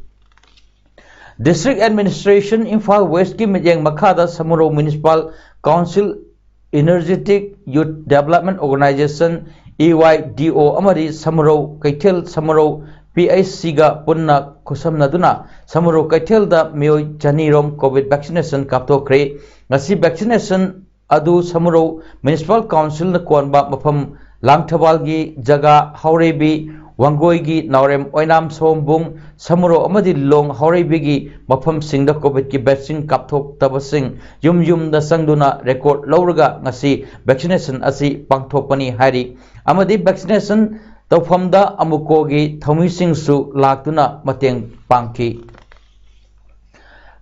District Administration Imphal Westꯀꯤ ꯃꯤꯠꯌꯦꯡ ꯃꯈꯥꯗ Samurou Municipal Council Energetic Youth Development Organization, E Y D O, ꯑꯃꯗꯤ ꯁꯃꯨꯔꯧ ꯀꯩꯊꯦꯜ ꯁꯃꯨꯔꯧ P H Cꯒ ꯄꯨꯟꯅ ꯈꯨꯠꯁꯝꯅꯗꯨꯅ ꯁꯃꯨꯔꯧ ꯀꯩꯊꯦꯜꯗ ꯃꯤꯑꯣꯏ ꯆꯅꯤꯔꯣꯝ COVID vaccination ꯀꯥꯞꯊꯣꯛꯈ꯭ꯔꯦ꯫ ꯉꯁꯤ vaccination ꯑꯗꯨ ꯁꯃꯨꯔꯧ Municipal Councilꯅ ꯀꯣꯟꯕ ꯃꯐꯝ ꯂꯥꯡꯊꯕꯥꯜꯒꯤ ꯖꯒꯥ ꯍꯥꯎꯔꯩꯕꯤ, ꯋꯥꯡꯒꯣꯏꯒꯤ ꯅꯥꯎꯔꯦꯝ ꯑꯣꯏꯅꯥꯝ ꯁꯑꯣꯝꯕꯨꯡ, ꯁꯃꯨꯔꯧ ꯑꯃꯗꯤ ꯂꯣꯡ ꯍꯥꯎꯔꯩꯕꯤꯒꯤ ꯃꯐꯝꯁꯤꯡꯗ COVIDꯀꯤ vaccine ꯀꯥꯞꯊꯣꯛꯇꯕꯁꯤꯡ ꯌꯨꯝ ꯌꯨꯝꯗ ꯆꯪꯗꯨꯅ record ꯂꯧꯔꯒ ꯉꯁꯤ vaccination ꯑꯁꯤ ꯄꯥꯡꯊꯣꯛꯄꯅꯤ ꯍꯥꯏꯔꯤ꯫ ꯑꯃꯗꯤ vaccination ꯇꯧꯐꯝꯗ ꯑꯃꯨꯀꯣꯒꯤ ꯊꯧꯃꯤꯁꯤꯡꯁꯨ ꯂꯥꯛꯇꯨꯅ ꯃꯇꯦꯡ ꯄꯥꯡꯈꯤ꯫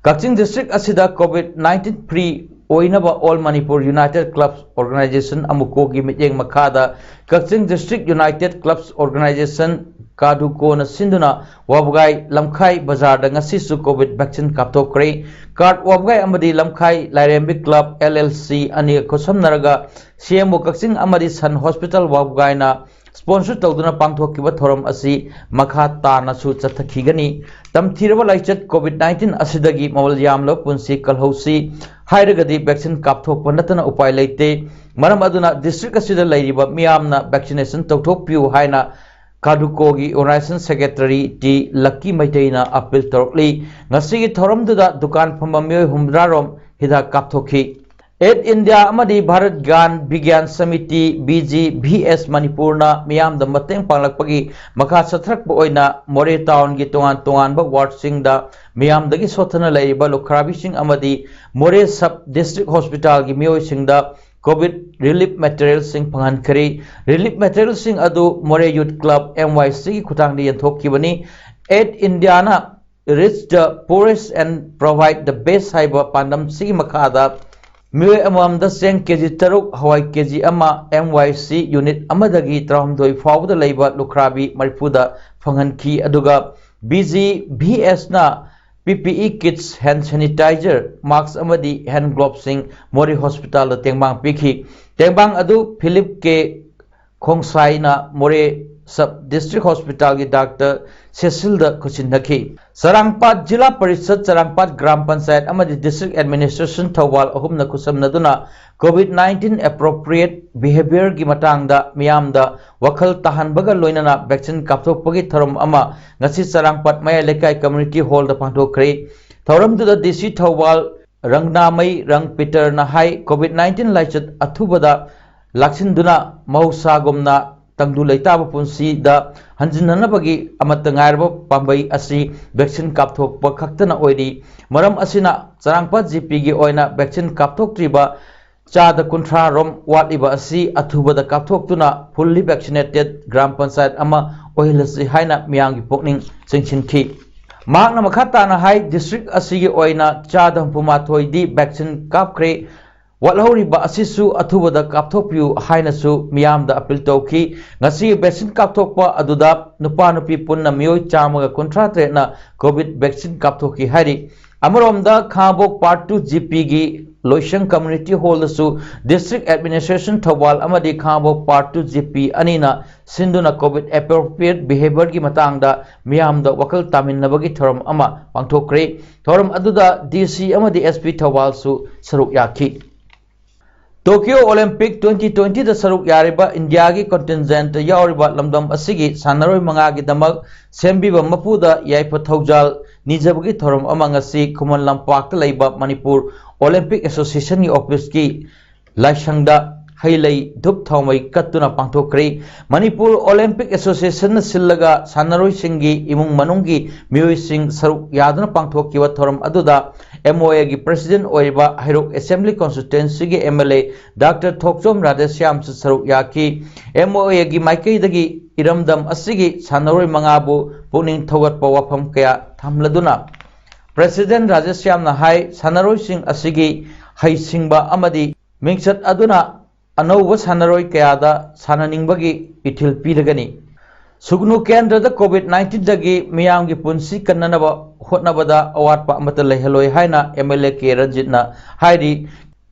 ꯀꯛꯆꯤꯡ district ꯑꯁꯤꯗ COVID nineteen free ꯑꯣꯏꯅꯕ All Manipur United Clubs Organization, ꯑꯃꯨꯀꯣꯒꯤ ꯃꯤꯠꯌꯦꯡ ꯃꯈꯥꯗ ꯀꯛꯆꯤꯡ District United Clubs Organization, ꯀꯥꯗꯨꯀꯣꯅ ꯁꯤꯟꯗꯨꯅ ꯋꯥꯕꯒꯥꯏ ꯂꯝꯈꯥꯏ ꯕꯖꯥꯔꯗ ꯉꯁꯤꯁꯨ COVID vaccine ꯀꯥꯞꯊꯣꯛꯈ꯭ꯔꯦ꯫ ꯀꯥꯔꯠ ꯋꯥꯕꯒꯥꯏ ꯑꯃꯗꯤ ꯂꯝꯈꯥꯏ ꯂꯥꯏꯔꯦꯝꯕꯤ club, L L C, ꯑꯅꯤꯒ ꯈꯨꯠꯁꯝꯅꯔꯒ C M O ꯀꯛꯆꯤꯡ ꯑꯃꯗꯤ Sun Hospital ꯋꯥꯕꯒꯥꯏꯅ sponsor ꯇꯧꯗꯨꯅ ꯄꯥꯡꯊꯣꯛꯈꯤꯕ ꯊꯧꯔꯝ ꯑꯁꯤ ꯃꯈꯥ ꯇꯥꯅꯁꯨ ꯆꯠꯊꯈꯤꯒꯅꯤ꯫ ꯇꯝꯊꯤꯔꯕ ꯂꯥꯏꯆꯠ COVID nineteen ꯑꯁꯤꯗꯒꯤ ꯃꯃꯜ ꯌꯥꯝꯂꯕ ꯄꯨꯟꯁꯤ ꯀꯜꯍꯧꯁꯤ ꯍꯥꯏꯔꯒꯗꯤ vaccine ꯀꯥꯞꯊꯣꯛꯄ ꯅꯠꯇꯅ ꯎꯄꯥꯏ ꯂꯩꯇꯦ꯫ ꯃꯔꯝ ꯑꯗꯨꯅ district ꯑꯁꯤꯗ ꯂꯩꯔꯤꯕ ꯃꯤꯌꯥꯝꯅ vaccination ꯇꯧꯊꯣꯛꯄꯤꯌꯨ ꯍꯥꯏꯅ ꯀꯥꯗꯨꯀꯣꯒꯤ Organization Secretary ꯇꯤ ꯂꯛꯀꯤ ꯃꯩꯇꯩꯅ appeal ꯇꯧꯔꯛꯂꯤ꯫ ꯉꯁꯤꯒꯤ ꯊꯧꯔꯝꯗꯨꯗ ꯗꯨꯀꯥꯟ ꯐꯝꯕ ꯃꯤꯑꯣꯏ ꯍꯨꯝꯗ꯭ꯔꯥ ꯔꯣꯝ ꯍꯤꯗꯥꯛ ꯀꯥꯞꯊꯣꯛꯈꯤ꯫ ꯑꯦꯗ ꯏꯟꯗꯤꯌꯥ ꯑꯃꯗꯤ ꯚꯥꯔꯠ ꯒ꯭ꯌꯥꯟ ꯕꯤꯒ꯭ꯌꯥꯟ ꯁꯃꯤꯇꯤ, ꯕꯤ ꯖꯤ ꯚꯤ ꯑꯦꯁ, ꯃꯅꯤꯄꯨꯔꯅ ꯃꯤꯌꯥꯝꯗ ꯃꯇꯦꯡ ꯄꯥꯡꯂꯛꯄꯒꯤ ꯃꯈꯥ ꯆꯠꯊꯔꯛꯄ ꯑꯣꯏꯅ ꯃꯣꯔꯦ ꯇꯥꯎꯟꯒꯤ ꯇꯣꯉꯥꯟ ꯇꯣꯉꯥꯟꯕ ꯋꯥꯔꯗꯁꯤꯡꯗ ꯃꯤꯌꯥꯝꯗꯒꯤ ꯁꯣꯠꯊꯅ ꯂꯩꯔꯤꯕ ꯂꯨꯈ꯭ꯔꯥꯕꯤꯁꯤꯡ ꯑꯃꯗꯤ ꯃꯣꯔꯦ sub district hospitalꯒꯤ ꯃꯤꯑꯣꯏꯁꯤꯡꯗ COVID relief materialꯁꯤꯡ ꯐꯪꯍꯟꯈ꯭ꯔꯦ꯫ Relief materialꯁꯤꯡ ꯑꯗꯨ ꯃꯣꯔꯦ Youth Club, M Y Cꯒꯤ ꯈꯨꯠꯊꯥꯡꯗ ꯌꯦꯟꯊꯣꯛꯈꯤꯕꯅꯤ꯫ ꯑꯦꯗ ꯏꯟꯗꯤꯌꯥꯅ Reach the Poorest and Provide the Best ꯍꯥꯏꯕ ꯄꯥꯟꯗꯝꯁꯤꯒꯤ ꯃꯈꯥꯗ ꯃꯤꯑꯣꯏ ꯑꯃꯃꯝꯗ ꯆꯦꯡ ꯀꯦꯖꯤ ꯇꯔꯨꯛ, ꯍꯋꯥꯏ ꯀꯦꯖꯤ ꯑꯃ, M Y C unit ꯑꯃꯗꯒꯤ ꯇꯔꯥꯍꯨꯝꯗꯣꯏ ꯐꯥꯎꯕꯗ ꯂꯩꯕ ꯂꯨꯈ꯭ꯔꯥꯕꯤ ꯃꯔꯤꯐꯨꯗ ꯐꯪꯍꯟꯈꯤ꯫ ꯑꯗꯨꯒ B G V Sꯅ P P E kits, hand sanitizer, mask ꯑꯃꯗꯤ hand gloveꯁꯤꯡ ꯃꯣꯔꯦ hospitalꯗ ꯇꯦꯡꯕꯥꯡ ꯄꯤꯈꯤ꯫ ꯇꯦꯡꯕꯥꯡ ꯑꯗꯨ Philip K ꯈꯣꯡꯁꯥꯏꯅ ꯃꯣꯔꯦ sub district hospitalꯒꯤ doctor ꯁꯦꯁꯤꯜꯗ ꯈꯨꯠꯁꯤꯟꯅꯈꯤ꯫ ꯆꯔꯥꯡꯄꯥꯠ ꯖꯤꯂꯥ ꯄꯔꯤꯁꯠ, ꯆꯔꯥꯡꯄꯥꯠ ꯒ꯭ꯔꯥꯝ ꯄꯟꯆꯥꯌꯠ ꯑꯃꯗꯤ district administration ꯊꯧꯕꯥꯜ ꯑꯍꯨꯝꯅ ꯈꯨꯠꯁꯝꯅꯗꯨꯅ COVID nineteen appropriate behaviorꯒꯤ ꯃꯇꯥꯡꯗ ꯃꯤꯌꯥꯝꯗ ꯋꯥꯈꯜ ꯇꯥꯍꯟꯕꯒ ꯂꯣꯏꯅꯅ vaccine ꯀꯥꯞꯊꯣꯛꯄꯒꯤ ꯊꯧꯔꯝ ꯑꯃ ꯉꯁꯤ ꯆꯔꯥꯡꯄꯥꯠ ꯃꯌꯥꯏ ꯂꯩꯀꯥꯏ community hallꯗ ꯄꯥꯡꯊꯣꯛꯈ꯭ꯔꯦ꯫ ꯊꯧꯔꯝꯗꯨꯗ D C ꯊꯧꯕꯥꯜ ꯔꯪꯅꯥꯃꯩ ꯔꯪ ꯄꯤꯇꯔꯅ ꯍꯥꯏ, COVID nineteen ꯂꯥꯏꯆꯠ ꯑꯊꯨꯕꯗ ꯂꯥꯛꯁꯤꯟꯗꯨꯅ ꯃꯍꯧꯁꯥꯒꯨꯝꯅ ꯇꯪꯗꯨ ꯂꯩꯇꯥꯕ ꯄꯨꯟꯁꯤꯗ ꯍꯟꯖꯤꯟꯅꯅꯕꯒꯤ ꯑꯃꯠꯇ ꯉꯥꯏꯔꯕ ꯄꯥꯝꯕꯩ ꯑꯁꯤ vaccine ꯀꯥꯞꯊꯣꯛꯄ ꯈꯛꯇꯅ ꯑꯣꯏꯔꯤ꯫ ꯃꯔꯝ ꯑꯁꯤꯅ ꯆꯔꯥꯡꯄꯥꯠ G Pꯒꯤ ꯑꯣꯏꯅ vaccine ꯀꯥꯞꯊꯣꯛꯇ꯭ꯔꯤꯕ ꯆꯥꯗ ꯀꯨꯟꯊ꯭ꯔꯥ ꯔꯣꯝ ꯋꯥꯠꯂꯤꯕ ꯑꯁꯤ ꯑꯊꯨꯕꯗ ꯀꯥꯞꯊꯣꯛꯇꯨꯅ fully vaccinated ꯒ꯭ꯔꯥꯝ ꯄꯟꯆꯥꯌꯠ ꯑꯃ ꯑꯣꯏꯍꯜꯂꯁꯤ ꯍꯥꯏꯅ ꯃꯤꯌꯥꯝꯒꯤ ꯄꯨꯛꯅꯤꯡ ꯆꯤꯡꯁꯤꯟꯈꯤ꯫ ꯃꯍꯥꯛꯅ ꯃꯈꯥ ꯇꯥꯅ ꯍꯥꯏ, district ꯑꯁꯤꯒꯤ ꯑꯣꯏꯅ ꯆꯥꯗ ꯍꯨꯝꯐꯨ ꯃꯥꯊꯣꯏꯗꯤ vaccine ꯀꯥꯞꯈ꯭ꯔꯦ, ꯋꯥꯠꯍꯧꯔꯤꯕ ꯑꯁꯤꯁꯨ ꯑꯊꯨꯕꯗ ꯀꯥꯞꯊꯣꯛꯄꯤꯌꯨ ꯍꯥꯏꯅꯁꯨ ꯃꯤꯌꯥꯝꯗ appeal ꯇꯧꯈꯤ꯫ ꯉꯁꯤ vaccine ꯀꯥꯞꯊꯣꯛꯄ ꯑꯗꯨꯗ ꯅꯨꯄꯥ ꯅꯨꯄꯤ ꯄꯨꯟꯅ ꯃꯤꯑꯣꯏ ꯆꯥꯝꯃꯒ ꯀꯨꯟꯊ꯭ꯔꯥ ꯇꯔꯦꯠꯅ COVID vaccine ꯀꯥꯞꯊꯣꯛꯈꯤ ꯍꯥꯏꯔꯤ꯫ ꯑꯃꯔꯣꯝꯗ ꯈꯥꯉꯕꯣꯛ Part two GPꯒꯤ ꯂꯣꯏꯁꯪ community hallꯗꯁꯨ district administration Thoubal ꯑꯃꯗꯤ ꯈꯥꯉꯕꯣꯛ Part two GP ꯑꯅꯤꯅ ꯁꯤꯟꯗꯨꯅ COVID appropriate behaviorꯒꯤ ꯃꯇꯥꯡꯗ ꯃꯤꯌꯥꯝꯗ ꯋꯥꯈꯜ ꯇꯥꯃꯤꯟꯅꯕꯒꯤ ꯊꯧꯔꯝ ꯑꯃ ꯄꯥꯡꯊꯣꯛꯈ꯭ꯔꯦ꯫ ꯊꯧꯔꯝ ꯑꯗꯨꯗ DC ꯑꯃꯗꯤ SP ꯊꯧꯕꯥꯜꯁꯨ ꯁꯔꯨꯛ ꯌꯥꯈꯤ꯫ Tokyo Olympic twenty twentyꯗ ꯁꯔꯨꯛ ꯌꯥꯔꯤꯕ ꯏꯟꯗꯤꯌꯥꯒꯤ contingent ꯌꯥꯎꯔꯤꯕ ꯂꯝꯗꯝ ꯑꯁꯤꯒꯤ ꯁꯥꯟꯅꯔꯣꯏ ꯃꯉꯥꯒꯤꯗꯃꯛ ꯁꯦꯝꯕꯤꯕ ꯃꯄꯨꯗ ꯌꯥꯏꯐ ꯊꯧꯖꯥꯜ ꯅꯤꯖꯕꯒꯤ ꯊꯧꯔꯝ ꯑꯃ ꯉꯁꯤ ꯈꯨꯃꯟ ꯂꯝꯄꯥꯛꯇ ꯂꯩꯕ ꯃꯅꯤꯄꯨꯔ Olympic Associationꯒꯤ officeꯀꯤ ꯂꯥꯏꯁꯪꯗ ꯍꯩ ꯂꯩ ꯙꯨꯞ ꯊꯥꯎꯃꯩ ꯀꯠꯇꯨꯅ ꯄꯥꯡꯊꯣꯛꯈ꯭ꯔꯦ꯫ ꯃꯅꯤꯄꯨꯔ Olympic Associationꯅ ꯁꯤꯜꯂꯒ ꯁꯥꯟꯅꯔꯣꯏꯁꯤꯡꯒꯤ ꯏꯃꯨꯡ ꯃꯅꯨꯡꯒꯤ ꯃꯤꯑꯣꯏꯁꯤꯡ ꯁꯔꯨꯛ ꯌꯥꯗꯨꯅ ꯄꯥꯡꯊꯣꯛꯈꯤꯕ ꯊꯧꯔꯝ ꯑꯗꯨꯗ MOAꯒꯤ president ꯑꯣꯏꯔꯤꯕ ꯍꯩꯔꯣꯛ Assembly Constituencyꯒꯤ MLA Doctor ꯊꯣꯛꯆꯣꯝ ꯔꯥꯙꯦꯁ꯭ꯌꯥꯝꯁꯨ ꯁꯔꯨꯛ ꯌꯥꯈꯤ꯫ MOAꯒꯤ ꯃꯥꯏꯀꯩꯗꯒꯤ ꯏꯔꯝꯗꯝ ꯑꯁꯤꯒꯤ ꯁꯥꯟꯅꯔꯣꯏ ꯃꯉꯥꯕꯨ ꯄꯨꯛꯅꯤꯡ ꯊꯧꯒꯠꯄ ꯋꯥꯐꯝ ꯀꯌꯥ ꯊꯝꯂꯗꯨꯅ president ꯔꯥꯙꯦꯁ꯭ꯌꯥꯝꯅ ꯍꯥꯏ, ꯁꯥꯟꯅꯔꯣꯏꯁꯤꯡ ꯑꯁꯤꯒꯤ ꯍꯩꯁꯤꯡꯕ ꯑꯃꯗꯤ ꯃꯤꯡꯆꯠ ꯑꯗꯨꯅ ꯑꯅꯧꯕ ꯁꯥꯟꯅꯔꯣꯏ ꯀꯌꯥꯗ ꯁꯥꯟꯅꯅꯤꯡꯕꯒꯤ ꯏꯊꯤꯜ ꯄꯤꯔꯒꯅꯤ꯫ ꯁꯨꯒꯅꯨ ꯀꯦꯟꯗ꯭ꯔꯗ COVID nineteenꯗꯒꯤ ꯃꯤꯌꯥꯝꯒꯤ ꯄꯨꯟꯁꯤ ꯀꯟꯅꯅꯕ ꯍꯣꯠꯅꯕꯗ ꯑꯋꯥꯠꯄ ꯑꯃꯠꯇ ꯂꯩꯍꯜꯂꯣꯏ ꯍꯥꯏꯅ MLA ꯀꯦ ꯔꯟꯖꯤꯠꯅ ꯍꯥꯏꯔꯤ꯫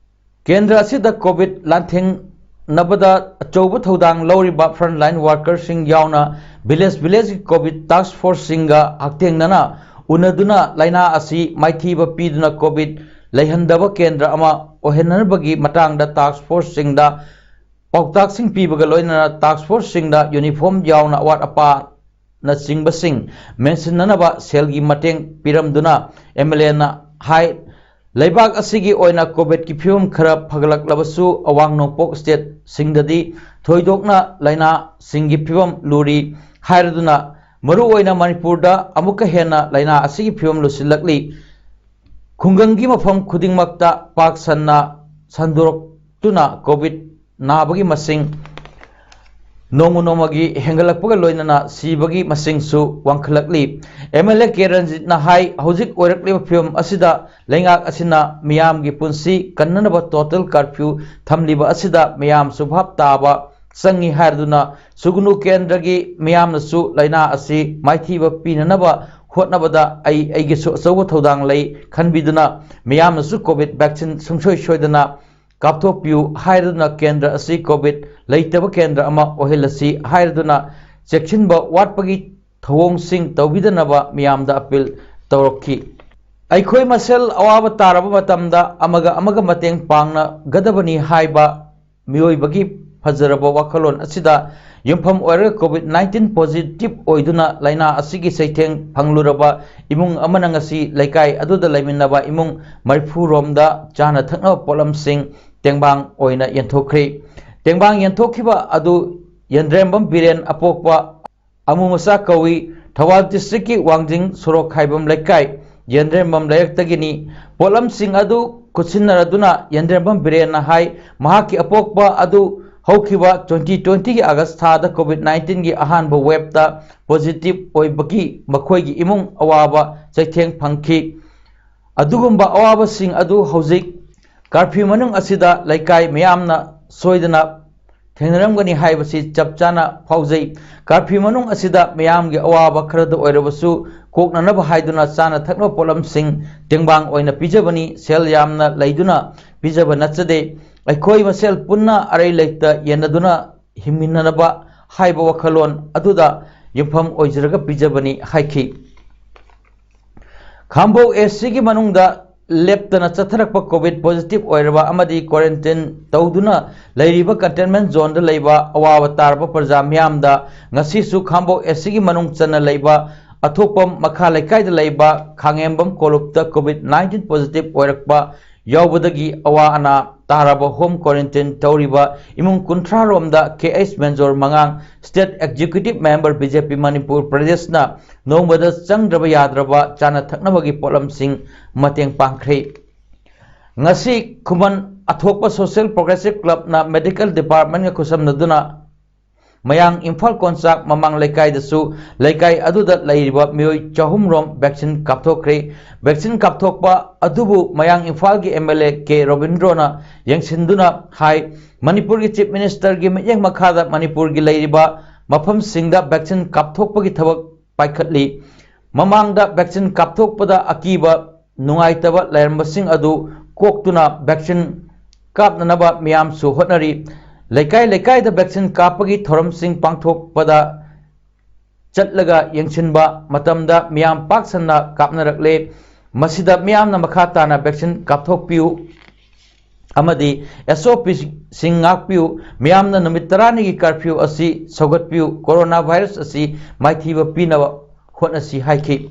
ꯀꯦꯟꯗ꯭ꯔ ꯑꯁꯤꯗ COVID ꯂꯥꯟꯊꯦꯡꯅꯕꯗ ꯑꯆꯧꯕ ꯊꯧꯗꯥꯡ ꯂꯧꯔꯤꯕ frontline workerꯁꯤꯡ ꯌꯥꯎꯅ village villageꯀꯤ COVID task forceꯁꯤꯡꯒ ꯍꯛꯊꯦꯡꯅꯅ ꯎꯅꯗꯨꯅ ꯂꯥꯏꯅꯥ ꯑꯁꯤ ꯃꯥꯏꯊꯤꯕ ꯄꯤꯗꯨꯅ COVID ꯂꯩꯍꯟꯗꯕ ꯀꯦꯟꯗ꯭ꯔ ꯑꯃ ꯑꯣꯏꯍꯟꯅꯕꯒꯤ ꯃꯇꯥꯡꯗ task forceꯁꯤꯡꯗ ꯄꯥꯎꯇꯥꯛꯁꯤꯡ ꯄꯤꯕꯒ ꯂꯣꯏꯅꯅ task forceꯁꯤꯡꯗ uniform ꯌꯥꯎꯅ ꯑꯋꯥꯠ ꯑꯄꯥꯅꯆꯤꯡꯕꯁꯤꯡ ꯃꯦꯟꯁꯤꯟꯅꯅꯕ ꯁꯦꯜꯒꯤ ꯃꯇꯦꯡ ꯄꯤꯔꯝꯗꯨꯅ MLAꯅ ꯍꯥꯏ, ꯂꯩꯕꯥꯛ ꯑꯁꯤꯒꯤ ꯑꯣꯏꯅ COVIDꯀꯤ ꯐꯤꯕꯝ ꯈꯔ ꯐꯒꯠꯂꯛꯂꯕꯁꯨ ꯑꯋꯥꯡ ꯅꯣꯡꯄꯣꯛ stateꯁꯤꯡꯗꯗꯤ ꯊꯣꯏꯗꯣꯛꯅ ꯂꯥꯏꯅꯥꯁꯤꯡꯒꯤ ꯐꯤꯕꯝ ꯂꯨꯔꯤ ꯍꯥꯏꯔꯗꯨꯅ ꯃꯔꯨꯑꯣꯏꯅ ꯃꯅꯤꯄꯨꯔꯗ ꯑꯃꯨꯛꯀ ꯍꯦꯟꯅ ꯂꯥꯏꯅꯥ ꯑꯁꯤꯒꯤ ꯐꯤꯕꯝ ꯂꯨꯁꯤꯜꯂꯛꯂꯤ꯫ ꯈꯨꯡꯒꯪꯒꯤ ꯃꯐꯝ ꯈꯨꯗꯤꯡꯃꯛꯇ ꯄꯥꯛ ꯁꯟꯅ ꯁꯟꯗꯣꯔꯛꯇꯨꯅ COVID ꯅꯥꯕꯒꯤ ꯃꯁꯤꯡ ꯅꯣꯡꯃ ꯅꯣꯡꯃꯒꯤ ꯍꯦꯟꯒꯠꯂꯛꯄꯒ ꯂꯣꯏꯅꯅ ꯁꯤꯕꯒꯤ ꯃꯁꯤꯡꯁꯨ ꯋꯥꯡꯈꯠꯂꯛꯂꯤ꯫ ꯑꯦꯝ ꯑꯦꯜ ꯑꯦ ꯀꯦ ꯔꯟꯖꯤꯠꯅ ꯍꯥꯏ, ꯍꯧꯖꯤꯛ ꯑꯣꯏꯔꯛꯂꯤꯕ ꯐꯤꯕꯝ ꯑꯁꯤꯗ ꯂꯩꯉꯥꯛ ꯑꯁꯤꯅ ꯃꯤꯌꯥꯝꯒꯤ ꯄꯨꯟꯁꯤ ꯀꯟꯅꯅꯕ ꯇꯣꯇꯦꯜ ꯀꯔꯐ꯭ꯌꯨ ꯊꯝꯂꯤꯕ ꯑꯁꯤꯗ ꯃꯤꯌꯥꯝꯁꯨ ꯚꯥꯞ ꯇꯥꯕ ꯆꯪꯏ ꯍꯥꯏꯔꯗꯨꯅ ꯁꯨꯒꯅꯨ ꯀꯦꯟꯗ꯭ꯔꯒꯤ ꯃꯤꯌꯥꯝꯅꯁꯨ ꯂꯥꯏꯅꯥ ꯑꯁꯤ ꯃꯥꯏꯊꯤꯕ ꯄꯤꯅꯅꯕ ꯍꯣꯠꯅꯕꯗ ꯑꯩ ꯑꯩꯒꯤꯁꯨ ꯑꯆꯧꯕ ꯊꯧꯗꯥꯡ ꯂꯩ ꯈꯟꯕꯤꯗꯨꯅ ꯃꯤꯌꯥꯝꯅꯁꯨ ꯀꯣꯚꯤꯗ ꯚꯦꯛꯁꯤꯟ ꯁꯨꯡꯁꯣꯏ ꯁꯣꯏꯗꯅ ꯀꯥꯞꯊꯣꯛꯄꯤꯌꯨ ꯍꯥꯏꯔꯗꯨꯅ ꯀꯦꯟꯗ꯭ꯔ ꯑꯁꯤ ꯀꯣꯚꯤꯗ ꯂꯩꯇꯕ ꯀꯦꯟꯗ꯭ꯔ ꯑꯃ ꯑꯣꯏꯍꯜꯂꯁꯤ ꯍꯥꯏꯔꯗꯨꯅ ꯆꯦꯛꯁꯤꯟꯕ ꯋꯥꯠꯄꯒꯤ ꯊꯧꯑꯣꯡꯁꯤꯡ ꯇꯧꯕꯤꯗꯅꯕ ꯃꯤꯌꯥꯝꯗ ꯑꯄꯤꯜ ꯇꯧꯔꯛꯈꯤ꯫ ꯑꯩꯈꯣꯏ ꯃꯁꯦꯜ ꯑꯋꯥꯕ ꯇꯥꯔꯕ ꯃꯇꯝꯗ ꯑꯃꯒ ꯑꯃꯒ ꯃꯇꯦꯡ ꯄꯥꯡꯅꯒꯗꯕꯅꯤ ꯍꯥꯏꯕ ꯃꯤꯑꯣꯏꯕꯒꯤ ꯐꯖꯔꯕ ꯋꯥꯈꯜꯂꯣꯟ ꯑꯁꯤꯗ ꯌꯨꯝꯐꯝ ꯑꯣꯏꯔꯒ ꯀꯣꯚꯤꯗ ꯅꯥꯏꯟꯇꯤꯟ ꯄꯣꯖꯤꯇꯤꯚ ꯑꯣꯏꯗꯨꯅ ꯂꯥꯏꯅꯥ ꯑꯁꯤꯒꯤ ꯆꯩꯊꯦꯡ ꯐꯪꯂꯨꯔꯕ ꯏꯃꯨꯡ ꯑꯃꯅ ꯉꯁꯤ ꯂꯩꯀꯥꯏ ꯑꯗꯨꯗ ꯂꯩꯃꯤꯟꯅꯕ ꯏꯃꯨꯡ ꯃꯔꯤꯐꯨ ꯔꯣꯝꯗ ꯆꯥꯅ ꯊꯛꯅꯕ ꯄꯣꯠꯂꯝꯁꯤꯡ ꯇꯦꯡꯕꯥꯡ ꯑꯣꯏꯅ ꯌꯦꯟꯊꯣꯛꯈ꯭ꯔꯤ꯫ ꯇꯦꯡꯕꯥꯡ ꯌꯦꯟꯊꯣꯛꯈꯤꯕ ꯑꯗꯨ ꯌꯦꯟꯗ꯭ꯔꯦꯝꯕꯝ ꯕꯤꯔꯦꯟ ꯑꯄꯣꯛꯄ ꯑꯃꯨ ꯃꯆꯥ ꯀꯧꯏ꯫ ꯊꯧꯕꯥꯜ ꯗꯤꯁꯇ꯭ꯔꯤꯛꯀꯤ ꯋꯥꯡꯖꯤꯡ ꯁꯣꯔꯣꯛ ꯈꯥꯏꯕꯝ ꯂꯩꯀꯥꯏ ꯌꯦꯟꯗ꯭ꯔꯦꯝꯕꯝ ꯂꯩꯔꯛꯇꯒꯤꯅꯤ꯫ ꯄꯣꯠꯂꯝꯁꯤꯡ ꯑꯗꯨ ꯈꯨꯠꯁꯤꯟꯅꯔꯗꯨꯅ ꯌꯦꯟꯗ꯭ꯔꯦꯝꯕꯝ ꯕꯤꯔꯦꯟꯅ ꯍꯥꯏ, ꯃꯍꯥꯛꯀꯤ ꯑꯄꯣꯛꯄ ꯑꯗꯨ ꯍꯧꯈꯤꯕ ꯇ꯭ꯋꯦꯟꯇꯤ ꯇ꯭ꯋꯦꯟꯇꯤꯒꯤ ꯑꯥꯒꯁ ꯊꯥꯗ ꯀꯣꯚꯤꯗ ꯅꯥꯏꯟꯇꯤꯟꯒꯤ ꯑꯍꯥꯟꯕ ꯋꯦꯕꯇ ꯄꯣꯖꯤꯇꯤꯚ ꯑꯣꯏꯕꯒꯤ ꯃꯈꯣꯏꯒꯤ ꯏꯃꯨꯡ ꯑꯋꯥꯕ ꯆꯩꯊꯦꯡ ꯐꯪꯈꯤ꯫ ꯑꯗꯨꯒꯨꯝꯕ ꯑꯋꯥꯕꯁꯤꯡ ꯑꯗꯨ ꯍꯧꯖꯤꯛ ꯀꯥꯔꯐ꯭ꯌꯨ ꯃꯅꯨꯡ ꯑꯁꯤꯗ ꯂꯩꯀꯥꯏ ꯃꯤꯌꯥꯝꯅ ꯁꯣꯏꯗꯅ ꯊꯦꯡꯅꯔꯝꯒꯅꯤ ꯍꯥꯏꯕꯁꯤ ꯆꯞ ꯆꯥꯅ ꯐꯥꯎꯖꯩ꯫ ꯀꯥꯔꯐ꯭ꯌꯨ ꯃꯅꯨꯡ ꯑꯁꯤꯗ ꯃꯤꯌꯥꯝꯒꯤ ꯑꯋꯥꯕ ꯈꯔꯗ ꯑꯣꯏꯔꯕꯁꯨ ꯀꯣꯛꯅꯅꯕ ꯍꯥꯏꯗꯨꯅ ꯆꯥꯅ ꯊꯛꯅꯕ ꯄꯣꯠꯂꯝꯁꯤꯡ ꯇꯦꯡꯕꯥꯡ ꯑꯣꯏꯅ ꯄꯤꯖꯕꯅꯤ꯫ ꯁꯦꯜ ꯌꯥꯝꯅ ꯂꯩꯗꯨꯅ ꯄꯤꯖꯕ ꯅꯠꯆꯗꯦ꯫ ꯑꯩꯈꯣꯏ ꯃꯁꯦꯜ ꯄꯨꯟꯅ ꯑꯔꯩ ꯂꯩꯇ ꯌꯦꯟꯅꯗꯨꯅ ꯍꯤꯡꯃꯤꯟꯅꯅꯕ ꯍꯥꯏꯕ ꯋꯥꯈꯜꯂꯣꯟ ꯑꯗꯨꯗ ꯌꯨꯝꯐꯝ ꯑꯣꯏꯖꯔꯒ ꯄꯤꯖꯕꯅꯤ ꯍꯥꯏꯈꯤ꯫ ꯈꯥꯝꯕꯣꯛ ꯑꯦ ꯁꯤꯒꯤ ꯃꯅꯨꯡꯗ ꯂꯦꯞꯇꯅ ꯆꯠꯊꯔꯛꯄ ꯀꯣꯚꯤꯗ ꯄꯣꯖꯤꯇꯤꯚ ꯑꯣꯏꯔꯕ ꯑꯃꯗꯤ ꯀ꯭ꯋꯥꯔꯦꯟꯇꯤꯟ ꯇꯧꯗꯨꯅ ꯂꯩꯔꯤꯕ ꯀꯟꯇꯦꯟꯃꯦꯟ ꯖꯣꯟꯗ ꯂꯩꯕ ꯑꯋꯥꯕ ꯇꯥꯔꯕ ꯄ꯭ꯔꯖꯥ ꯃꯤꯌꯥꯝꯗ ꯉꯁꯤꯁꯨ ꯈꯥꯝꯕꯣꯛ ꯑꯦ ꯁꯤꯒꯤ ꯃꯅꯨꯡ ꯆꯟꯅ ꯂꯩꯕ ꯑꯊꯣꯛꯄꯝ ꯃꯈꯥ ꯂꯩꯀꯥꯏꯗ ꯂꯩꯕ ꯈꯥꯉꯦꯝꯕꯝ ꯀꯣꯂꯨꯞꯇ ꯀꯣꯚꯤꯗ ꯅꯥꯏꯟꯇꯤꯟ ꯄꯣꯖꯤꯇꯤꯚ ꯑꯣꯏꯔꯛꯄ ꯌꯥꯎꯕꯗꯒꯤ ꯑꯋꯥ ꯑꯅꯥ ꯇꯥꯔꯕ ꯍꯣꯝ ꯀ꯭ꯋꯥꯔꯦꯟꯇꯤꯟ ꯇꯧꯔꯤꯕ ꯏꯃꯨꯡ ꯀꯨꯟꯊ꯭ꯔꯥ ꯔꯣꯝꯗ ꯀꯦ ꯑꯩꯆ ꯃꯦꯟꯖꯣꯔ ꯃꯉꯥꯡ, state executive member B J P Manipur ꯄ꯭ꯔꯗꯦꯁꯅ ꯅꯣꯡꯃꯗ ꯆꯪꯗ꯭ꯔꯕ ꯌꯥꯗ꯭ꯔꯕ ꯆꯥꯅ ꯊꯛꯅꯕꯒꯤ ꯄꯣꯠꯂꯝꯁꯤꯡ ꯃꯇꯦꯡ ꯄꯥꯡꯈ꯭ꯔꯦ꯫ ꯉꯁꯤ ꯈꯨꯃꯟ ꯑꯊꯣꯛꯄ ꯁꯣꯁꯤꯌꯦꯜ ꯄ꯭ꯔꯣꯒ꯭ꯔꯦꯁꯤꯚ ꯀ꯭ꯂꯕꯅ ꯃꯦꯗꯤꯀꯦꯜ ꯗꯤꯄꯥꯔꯠꯃꯦꯟꯒ ꯈꯨꯠꯁꯝꯅꯗꯨꯅ ꯃꯌꯥꯡ ꯏꯝꯐꯥꯜ ꯀꯣꯟꯆꯥꯛ ꯃꯃꯥꯡ ꯂꯩꯀꯥꯏꯗꯁꯨ ꯂꯩꯀꯥꯏ ꯑꯗꯨꯗ ꯂꯩꯔꯤꯕ ꯃꯤꯑꯣꯏ ꯆꯍꯨꯝ ꯔꯣꯝ vaccine ꯀꯥꯞꯊꯣꯛꯈ꯭ꯔꯦ꯫ Vaccine ꯀꯥꯞꯊꯣꯛꯄ ꯑꯗꯨꯕꯨ ꯃꯌꯥꯡ ꯏꯝꯐꯥꯜꯒꯤ M L A ꯀꯦ ꯔꯣꯕꯤꯟꯗ꯭ꯔꯣꯅ ꯌꯦꯡꯁꯤꯟꯗꯨꯅ ꯍꯥꯏ, ꯃꯅꯤꯄꯨꯔꯒꯤ Chief Minister ꯒꯤ ꯃꯤꯠꯌꯦꯡ ꯃꯈꯥꯗ ꯃꯅꯤꯄꯨꯔꯒꯤ ꯂꯩꯔꯤꯕ ꯃꯐꯝꯁꯤꯡꯗ vaccine ꯀꯥꯞꯊꯣꯛꯄꯒꯤ ꯊꯕꯛ ꯄꯥꯏꯈꯠꯂꯤ꯫ ꯃꯃꯥꯡꯗ vaccine ꯀꯥꯞꯊꯣꯛꯄꯗ ꯑꯀꯤꯕ ꯅꯨꯡꯉꯥꯏꯇꯕ ꯂꯩꯔꯝꯕꯁꯤꯡ ꯑꯗꯨ ꯀꯣꯛꯇꯨꯅ vaccine ꯀꯥꯞꯅꯅꯕ ꯃꯤꯌꯥꯝꯁꯨ ꯍꯣꯠꯅꯔꯤ꯫ ꯂꯩꯀꯥꯏ ꯂꯩꯀꯥꯏꯗ vaccine ꯀꯥꯞꯄꯒꯤ ꯊꯧꯔꯝꯁꯤꯡ ꯄꯥꯡꯊꯣꯛꯄꯗ ꯆꯠꯂꯒ ꯌꯦꯡꯁꯤꯟꯕ ꯃꯇꯝꯗ ꯃꯤꯌꯥꯝ ꯄꯥꯛ ꯁꯟꯅ ꯀꯥꯞꯅꯔꯛꯂꯦ꯫ ꯃꯁꯤꯗ ꯃꯤꯌꯥꯝꯅ ꯃꯈꯥ ꯇꯥꯅ vaccine ꯀꯥꯞꯊꯣꯛꯄꯤꯌꯨ ꯑꯃꯗꯤ S O P ꯁꯤꯡ ꯉꯥꯛꯄꯤꯌꯨ꯫ ꯃꯤꯌꯥꯝꯅ ꯅꯨꯃꯤꯠ ꯇꯔꯥꯅꯤꯒꯤ curfew ꯑꯁꯤ ꯁꯧꯒꯠꯄꯤꯌꯨ꯫ Corona virus ꯑꯁꯤ ꯃꯥꯏꯊꯤꯕ ꯄꯤꯅꯕ ꯍꯣꯠꯅꯁꯤ ꯍꯥꯏꯈꯤ꯫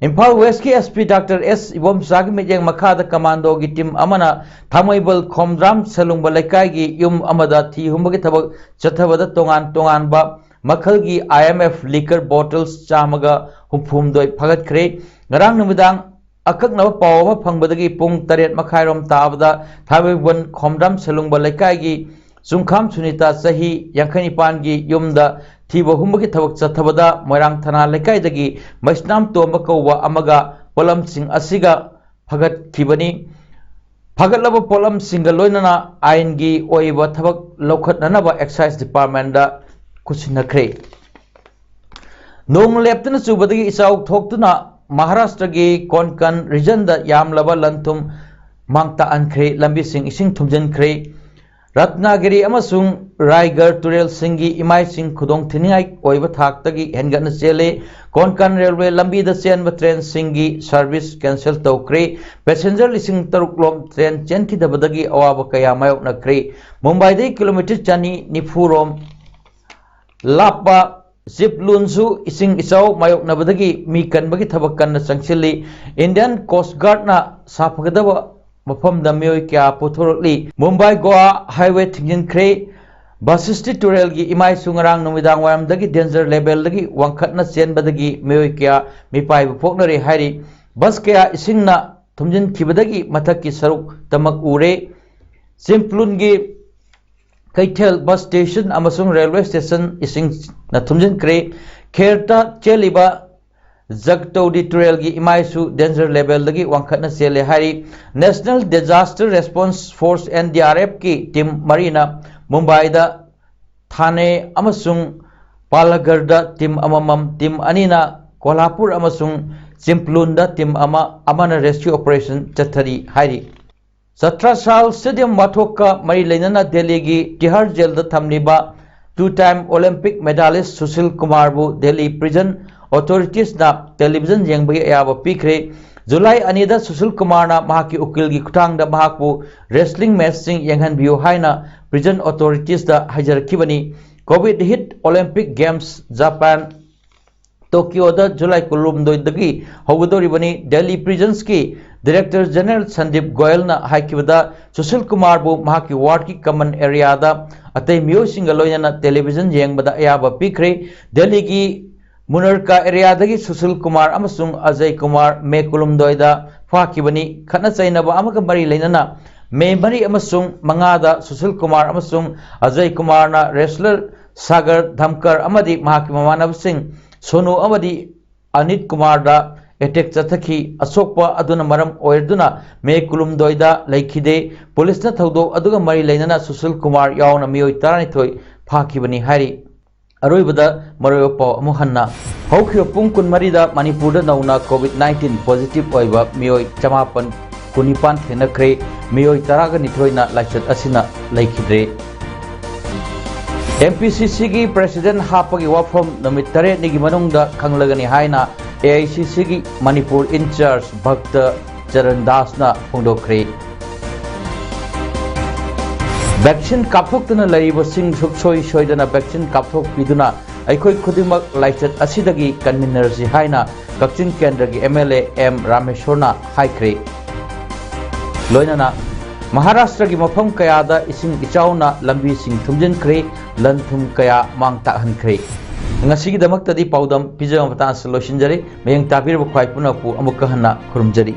ꯏꯝꯐꯥꯜ West ꯀꯤ S P Doctor S ꯏꯕꯣꯝꯆꯥꯒꯤ ꯃꯤꯠꯌꯦꯡ ꯃꯈꯥꯗ commando ꯒꯤ team ꯑꯃꯅ ꯊꯥꯡꯃꯩꯕꯟ ꯈꯣꯝꯗ꯭ꯔꯥꯝ ꯁꯦꯂꯨꯡꯕ ꯂꯩꯀꯥꯏꯒꯤ ꯌꯨꯝ ꯑꯃꯗ ꯊꯤ ꯍꯨꯝꯕꯒꯤ ꯊꯕꯛ ꯆꯠꯊꯕꯗ ꯇꯣꯉꯥꯟ ꯇꯣꯉꯥꯟꯕ ꯃꯈꯜꯒꯤ I M F liquor bottles ꯆꯥꯝꯃꯒ ꯍꯨꯝꯐꯨꯍꯨꯝꯗꯣꯏ ꯐꯥꯒꯠꯈ꯭ꯔꯦ꯫ ꯉꯔꯥꯡ ꯅꯨꯃꯤꯗꯥꯡ ꯑꯀꯛꯅꯕ ꯄꯥꯎ ꯑꯃ ꯐꯪꯕꯗꯒꯤ ꯄꯨꯡ ꯇꯔꯦꯠ ꯃꯈꯥꯏꯔꯣꯝ ꯇꯥꯕꯗ ꯊꯥꯡꯃꯩꯕꯟ ꯈꯣꯝꯗ꯭ꯔꯥꯝ ꯁꯦꯂꯨꯡꯕ ꯂꯩꯀꯥꯏꯒꯤ ꯆꯨꯡꯈꯥꯝ ꯁꯨꯅꯤꯇꯥ ꯆꯍꯤ ꯌꯥꯡꯈꯩ ꯅꯤꯄꯥꯟꯒꯤ ꯌꯨꯝꯗ ꯊꯤꯕ ꯍꯨꯝꯕꯒꯤ ꯊꯕꯛ ꯆꯠꯊꯕꯗ ꯃꯣꯏꯔꯥꯡ ꯊꯅꯥ ꯂꯩꯀꯥꯏꯗꯒꯤ ꯃꯩꯁꯅꯥꯝ ꯇꯣꯝꯕ ꯀꯧꯕ ꯑꯃꯒ ꯄꯣꯠꯂꯝꯁꯤꯡ ꯑꯁꯤꯒ ꯐꯒꯠꯈꯤꯕꯅꯤ꯫ ꯐꯒꯠꯂꯕ ꯄꯣꯠꯂꯝꯁꯤꯡꯒ ꯂꯣꯏꯅꯅ ꯑꯥꯏꯟꯒꯤ ꯑꯣꯏꯕ ꯊꯕꯛ ꯂꯧꯈꯠꯅꯅꯕ Excise Department ꯗ ꯈꯨꯠꯁꯤꯟꯅꯈ꯭ꯔꯦ꯫ ꯅꯣꯡ ꯂꯦꯞꯇꯅ ꯆꯨꯕꯗꯒꯤ ꯏꯆꯥꯎ ꯊꯣꯛꯇꯨꯅ ꯃꯍꯥꯔꯥꯁꯇ꯭ꯔꯒꯤ ꯀꯣꯟꯀꯟ region ꯗ ꯌꯥꯝꯂꯕ ꯂꯟ ꯊꯨꯝ ꯃꯥꯡ ꯇꯥꯛꯍꯟꯈ꯭ꯔꯦ, ꯂꯝꯕꯤꯁꯤꯡ ꯏꯁꯤꯡ ꯊꯨꯝꯖꯤꯟꯈ꯭ꯔꯦ꯫ ꯔꯠꯅꯥꯒꯤꯔꯤ ꯑꯃꯁꯨꯡ ꯔꯥꯏꯒꯔ ꯇꯨꯔꯦꯜꯁꯤꯡꯒꯤ ꯏꯃꯥꯏꯁꯤꯡ ꯈꯨꯗꯣꯡ ꯊꯤꯅꯤꯡꯉꯥꯏ ꯑꯣꯏꯕ ꯊꯥꯛꯇꯒꯤ ꯍꯦꯟꯒꯠꯅ ꯆꯦꯜꯂꯦ꯫ ꯀꯣꯟꯀꯟ ꯔꯦꯜꯋꯦ ꯂꯝꯕꯤꯗ ꯆꯦꯟꯕ ꯇ꯭ꯔꯦꯟꯁꯤꯡꯒꯤ service cancel ꯇꯧꯈ꯭ꯔꯦ꯫ Passenger ꯂꯤꯁꯤꯡ ꯇꯔꯨꯛ ꯂꯣꯝ ꯇ꯭ꯔꯦꯟ ꯆꯦꯟꯈꯤꯗꯕꯗꯒꯤ ꯑꯋꯥꯕ ꯀꯌꯥ ꯃꯥꯌꯣꯛꯅꯈ꯭ꯔꯦ꯫ ꯃꯨꯝꯕꯥꯏꯗꯒꯤ kilometre ꯆꯅꯤ ꯅꯤꯐꯨ ꯔꯣꯝ ꯂꯥꯞꯄ ꯆꯤꯞꯂꯨꯟꯁꯨ ꯏꯁꯤꯡ ꯏꯆꯥꯎ ꯃꯥꯌꯣꯛꯅꯕꯗꯒꯤ ꯃꯤ ꯀꯟꯕꯒꯤ ꯊꯕꯛ ꯀꯟꯅ ꯆꯪꯁꯤꯜꯂꯤ꯫ Indian Coast Guard ꯅ ꯁꯥꯐꯒꯗꯕ ꯃꯐꯝꯗ ꯃꯤꯑꯣꯏ ꯀꯌꯥ ꯄꯨꯊꯣꯔꯛꯂꯤ꯫ ꯃꯨꯝꯕꯥꯏ ꯒꯣꯋꯥ highway ꯊꯤꯡꯖꯤꯟꯈ꯭ꯔꯦ꯫ ꯕꯁꯤꯁꯇꯤ ꯇꯨꯔꯦꯜꯒꯤ ꯏꯃꯥꯏꯁꯨ ꯉꯔꯥꯡ ꯅꯨꯃꯤꯗꯥꯡ ꯋꯥꯏꯔꯝꯗꯒꯤ danger level ꯗꯒꯤ ꯋꯥꯡꯈꯠꯅ ꯆꯦꯟꯕꯗꯒꯤ ꯃꯤꯑꯣꯏ ꯀꯌꯥ ꯃꯤꯄꯥꯏꯕ ꯄꯣꯛꯅꯔꯦ ꯍꯥꯏꯔꯤ꯫ ꯕꯁ ꯀꯌꯥ ꯏꯁꯤꯡꯅ ꯊꯨꯝꯖꯤꯟꯈꯤꯕꯗꯒꯤ ꯃꯊꯛꯀꯤ ꯁꯔꯨꯛꯇꯃꯛ ꯎꯔꯦ꯫ ꯆꯤꯝꯄ꯭ꯂꯨꯟꯒꯤ ꯀꯩꯊꯦꯜ ꯕꯁ ꯁ꯭ꯇꯦꯁꯟ ꯑꯃꯁꯨꯡ ꯔꯦꯜꯋꯦ ꯁ꯭ꯇꯦꯁꯟ ꯏꯁꯤꯡꯅ ꯊꯨꯝꯖꯤꯟꯈ꯭ꯔꯦ꯫ ꯈꯦꯔꯇ ꯆꯦꯜꯂꯤꯕ ꯖꯒꯇꯧꯗꯤ ꯇꯨꯔꯦꯜꯒꯤ ꯏꯃꯥꯏꯁꯨ danger levelꯗꯒꯤ ꯋꯥꯡꯈꯠꯅ ꯆꯦꯜꯂꯦ ꯍꯥꯏꯔꯤ꯫ National Disaster Response Force, NDRFꯀꯤ team ꯃꯔꯤꯅ ꯃꯨꯝꯕꯥꯏꯗ, ꯊꯥꯅꯦ ꯑꯃꯁꯨꯡ ꯄꯥꯂꯒꯔꯗ team ꯑꯃꯃꯝ, team ꯑꯅꯤꯅ ꯀꯣꯂꯥꯄꯨꯔ ꯑꯃꯁꯨꯡ ꯆꯤꯝꯄ꯭ꯂꯨꯟꯗ team ꯑꯃ ꯑꯃꯅ rescue operation ꯆꯠꯊꯔꯤ ꯍꯥꯏꯔꯤ꯫ ꯆꯇ꯭ꯔꯁꯥꯜ stadium ꯋꯥꯊꯣꯛꯀ ꯃꯔꯤ ꯂꯩꯅꯅ ꯗꯦꯜꯂꯤꯒꯤ ꯇꯤꯍꯥꯔ ꯖꯦꯜꯗ ꯊꯝꯂꯤꯕ two time Olympic medalist Sushil ꯀꯨꯃꯥꯔꯕꯨ Delhi prison authoritiesꯅ television ꯌꯦꯡꯕꯒꯤ ꯑꯌꯥꯕ ꯄꯤꯈ꯭ꯔꯦ꯫ ꯖꯨꯂꯥꯏ ꯑꯅꯤꯗ ꯁꯨꯁꯤꯜ ꯀꯨꯃꯥꯔꯅ ꯃꯍꯥꯛꯀꯤ ꯎꯀꯤꯜꯒꯤ ꯈꯨꯠꯊꯥꯡꯗ ꯃꯍꯥꯛꯄꯨ wrestling matchꯁꯤꯡ ꯌꯦꯡꯍꯟꯕꯤꯌꯨ ꯍꯥꯏꯅ prison authoritiesꯇ ꯍꯥꯏꯖꯔꯛꯈꯤꯕꯅꯤ꯫ COVID hit Olympic Games Japan ꯇꯣꯀꯤꯌꯣꯗ ꯖꯨꯂꯥꯏ ꯀꯨꯟꯍꯨꯝꯗꯣꯏꯗꯒꯤ ꯍꯧꯒꯗꯧꯔꯤꯕꯅꯤ꯫ ꯗꯦꯜꯂꯤ prisonsꯀꯤ Director General ꯁꯟꯗꯤꯞ ꯒꯣꯌꯜꯅ ꯍꯥꯏꯈꯤꯕꯗ, ꯁꯨꯁꯤꯜ ꯀꯨꯃꯥꯔꯕꯨ ꯃꯍꯥꯛꯀꯤ wardꯀꯤ common areaꯗ ꯑꯇꯩ ꯃꯤꯑꯣꯏꯁꯤꯡꯒ ꯂꯣꯏꯅꯅ television ꯌꯦꯡꯕꯗ ꯑꯌꯥꯕ ꯄꯤꯈ꯭ꯔꯦ꯫ ꯗꯦꯜꯂꯤꯒꯤ ꯃꯨꯅꯔꯀꯥ areaꯗꯒꯤ ꯁꯨꯁꯤꯜ ꯀꯨꯃꯥꯔ ꯑꯃꯁꯨꯡ ꯑꯖꯌ ꯀꯨꯃꯥꯔ ꯃꯦ ꯀꯨꯟꯍꯨꯝꯗꯣꯏꯗ ꯐꯥꯈꯤꯕꯅꯤ꯫ ꯈꯠꯅ ꯆꯩꯅꯕ ꯑꯃꯒ ꯃꯔꯤ ꯂꯩꯅꯅ ꯃꯦ ꯃꯔꯤ ꯑꯃꯁꯨꯡ ꯃꯉꯥꯗ ꯁꯨꯁꯤꯜ ꯀꯨꯃꯥꯔ ꯑꯃꯁꯨꯡ ꯑꯖꯌ ꯀꯨꯃꯥꯔꯅ wrestler ꯁꯥꯒꯔ ꯙꯝꯀꯔ ꯑꯃꯗꯤ ꯃꯍꯥꯛꯀꯤ ꯃꯃꯥꯟꯅꯕꯁꯤꯡ ꯁꯣꯅꯨ ꯑꯃꯗꯤ ꯑꯅꯤꯠ ꯀꯨꯃꯥꯔꯗ attack ꯆꯠꯊꯈꯤ꯫ ꯑꯁꯣꯛꯄ ꯑꯗꯨꯅ ꯃꯔꯝ ꯑꯣꯏꯗꯨꯅ ꯃꯦ ꯀꯨꯟꯍꯨꯝꯗꯣꯏꯗ ꯂꯩꯈꯤꯗꯦ꯫ ꯄꯨꯂꯤꯁꯅ ꯊꯧꯗꯣꯛ ꯑꯗꯨꯒ ꯃꯔꯤ ꯂꯩꯅꯅ ꯁꯨꯁꯤꯜ ꯀꯨꯃꯥꯔ ꯌꯥꯎꯅ ꯃꯤꯑꯣꯏ ꯇꯔꯥꯅꯤꯊꯣꯏ ꯐꯥꯈꯤꯕꯅꯤ ꯍꯥꯏꯔꯤ꯫ ꯑꯔꯣꯏꯕꯗ ꯃꯔꯨꯑꯣꯏꯕ ꯄꯥꯎ ꯑꯃꯨꯛ ꯍꯟꯅ꯫ ꯍꯧꯈꯤꯕ ꯄꯨꯡ ꯀꯨꯟꯃꯔꯤꯗ ꯃꯅꯤꯄꯨꯔꯗ ꯅꯧꯅ COVID nineteen positive ꯑꯣꯏꯕ ꯃꯤꯑꯣꯏ ꯆꯃꯥꯄꯟ ꯀꯨꯟꯅꯤꯄꯥꯟ ꯊꯦꯡꯅꯈ꯭ꯔꯦ꯫ ꯃꯤꯑꯣꯏ ꯇꯔꯥꯒ ꯅꯤꯊꯣꯏꯅ ꯂꯥꯏꯆꯠ ꯑꯁꯤꯅ ꯂꯩꯈꯤꯗ꯭ꯔꯦ꯫ MPCCꯒꯤ president ꯍꯥꯞꯄꯒꯤ ꯋꯥꯐꯝ ꯅꯨꯃꯤꯠ ꯇꯔꯦꯠꯅꯤꯒꯤ ꯃꯅꯨꯡꯗ ꯈꯪꯂꯒꯅꯤ ꯍꯥꯏꯅ AICCꯒꯤ Manipur in charge ꯚꯛꯇ Charan ꯗꯥꯁꯅ ꯐꯣꯡꯗꯣꯛꯈ꯭ꯔꯦ꯫ Vaccine ꯀꯥꯞꯊꯣꯛꯇꯅ ꯂꯩꯔꯤꯕꯁꯤꯡ ꯁꯨꯡꯁꯣꯏ ꯁꯣꯏꯗꯅ vaccine ꯀꯥꯞꯊꯣꯛꯄꯤꯗꯨꯅ ꯑꯩꯈꯣꯏ ꯈꯨꯗꯤꯡꯃꯛ ꯂꯥꯏꯆꯠ ꯑꯁꯤꯗꯒꯤ ꯀꯟꯃꯤꯟꯅꯔꯁꯤ ꯍꯥꯏꯅ ꯀꯛꯆꯤꯡ ꯀꯦꯟꯗ꯭ꯔꯒꯤ MLA ꯑꯦꯝ ꯔꯥꯃꯦꯁꯣꯔꯅ ꯍꯥꯏꯈ꯭ꯔꯦ꯫ ꯂꯣꯏꯅꯅ ꯃꯍꯥꯔꯥꯁꯇ꯭ꯔꯒꯤ ꯃꯐꯝ ꯀꯌꯥꯗ ꯏꯁꯤꯡ ꯏꯆꯥꯎꯅ ꯂꯝꯕꯤꯁꯤꯡ ꯊꯨꯝꯖꯤꯟꯈ꯭ꯔꯦ, ꯂꯟ ꯊꯨꯝ ꯀꯌꯥ ꯃꯥꯡ ꯇꯥꯛꯍꯟꯈ꯭ꯔꯦ꯫ ꯉꯁꯤꯒꯤꯗꯃꯛꯇꯗꯤ ꯄꯥꯎꯗꯝ ꯄꯤꯖꯕ ꯃꯇꯥꯡ ꯑꯁꯤꯗ ꯂꯣꯏꯁꯤꯟꯖꯔꯦ꯫ ꯃꯌꯦꯡ ꯇꯥꯕꯤꯔꯕ ꯈ꯭ꯋꯥꯏ ꯄꯨꯝꯅꯃꯛꯄꯨ ꯑꯃꯨꯛꯀ ꯍꯟꯅ ꯈꯨꯔꯨꯝꯖꯔꯤ꯫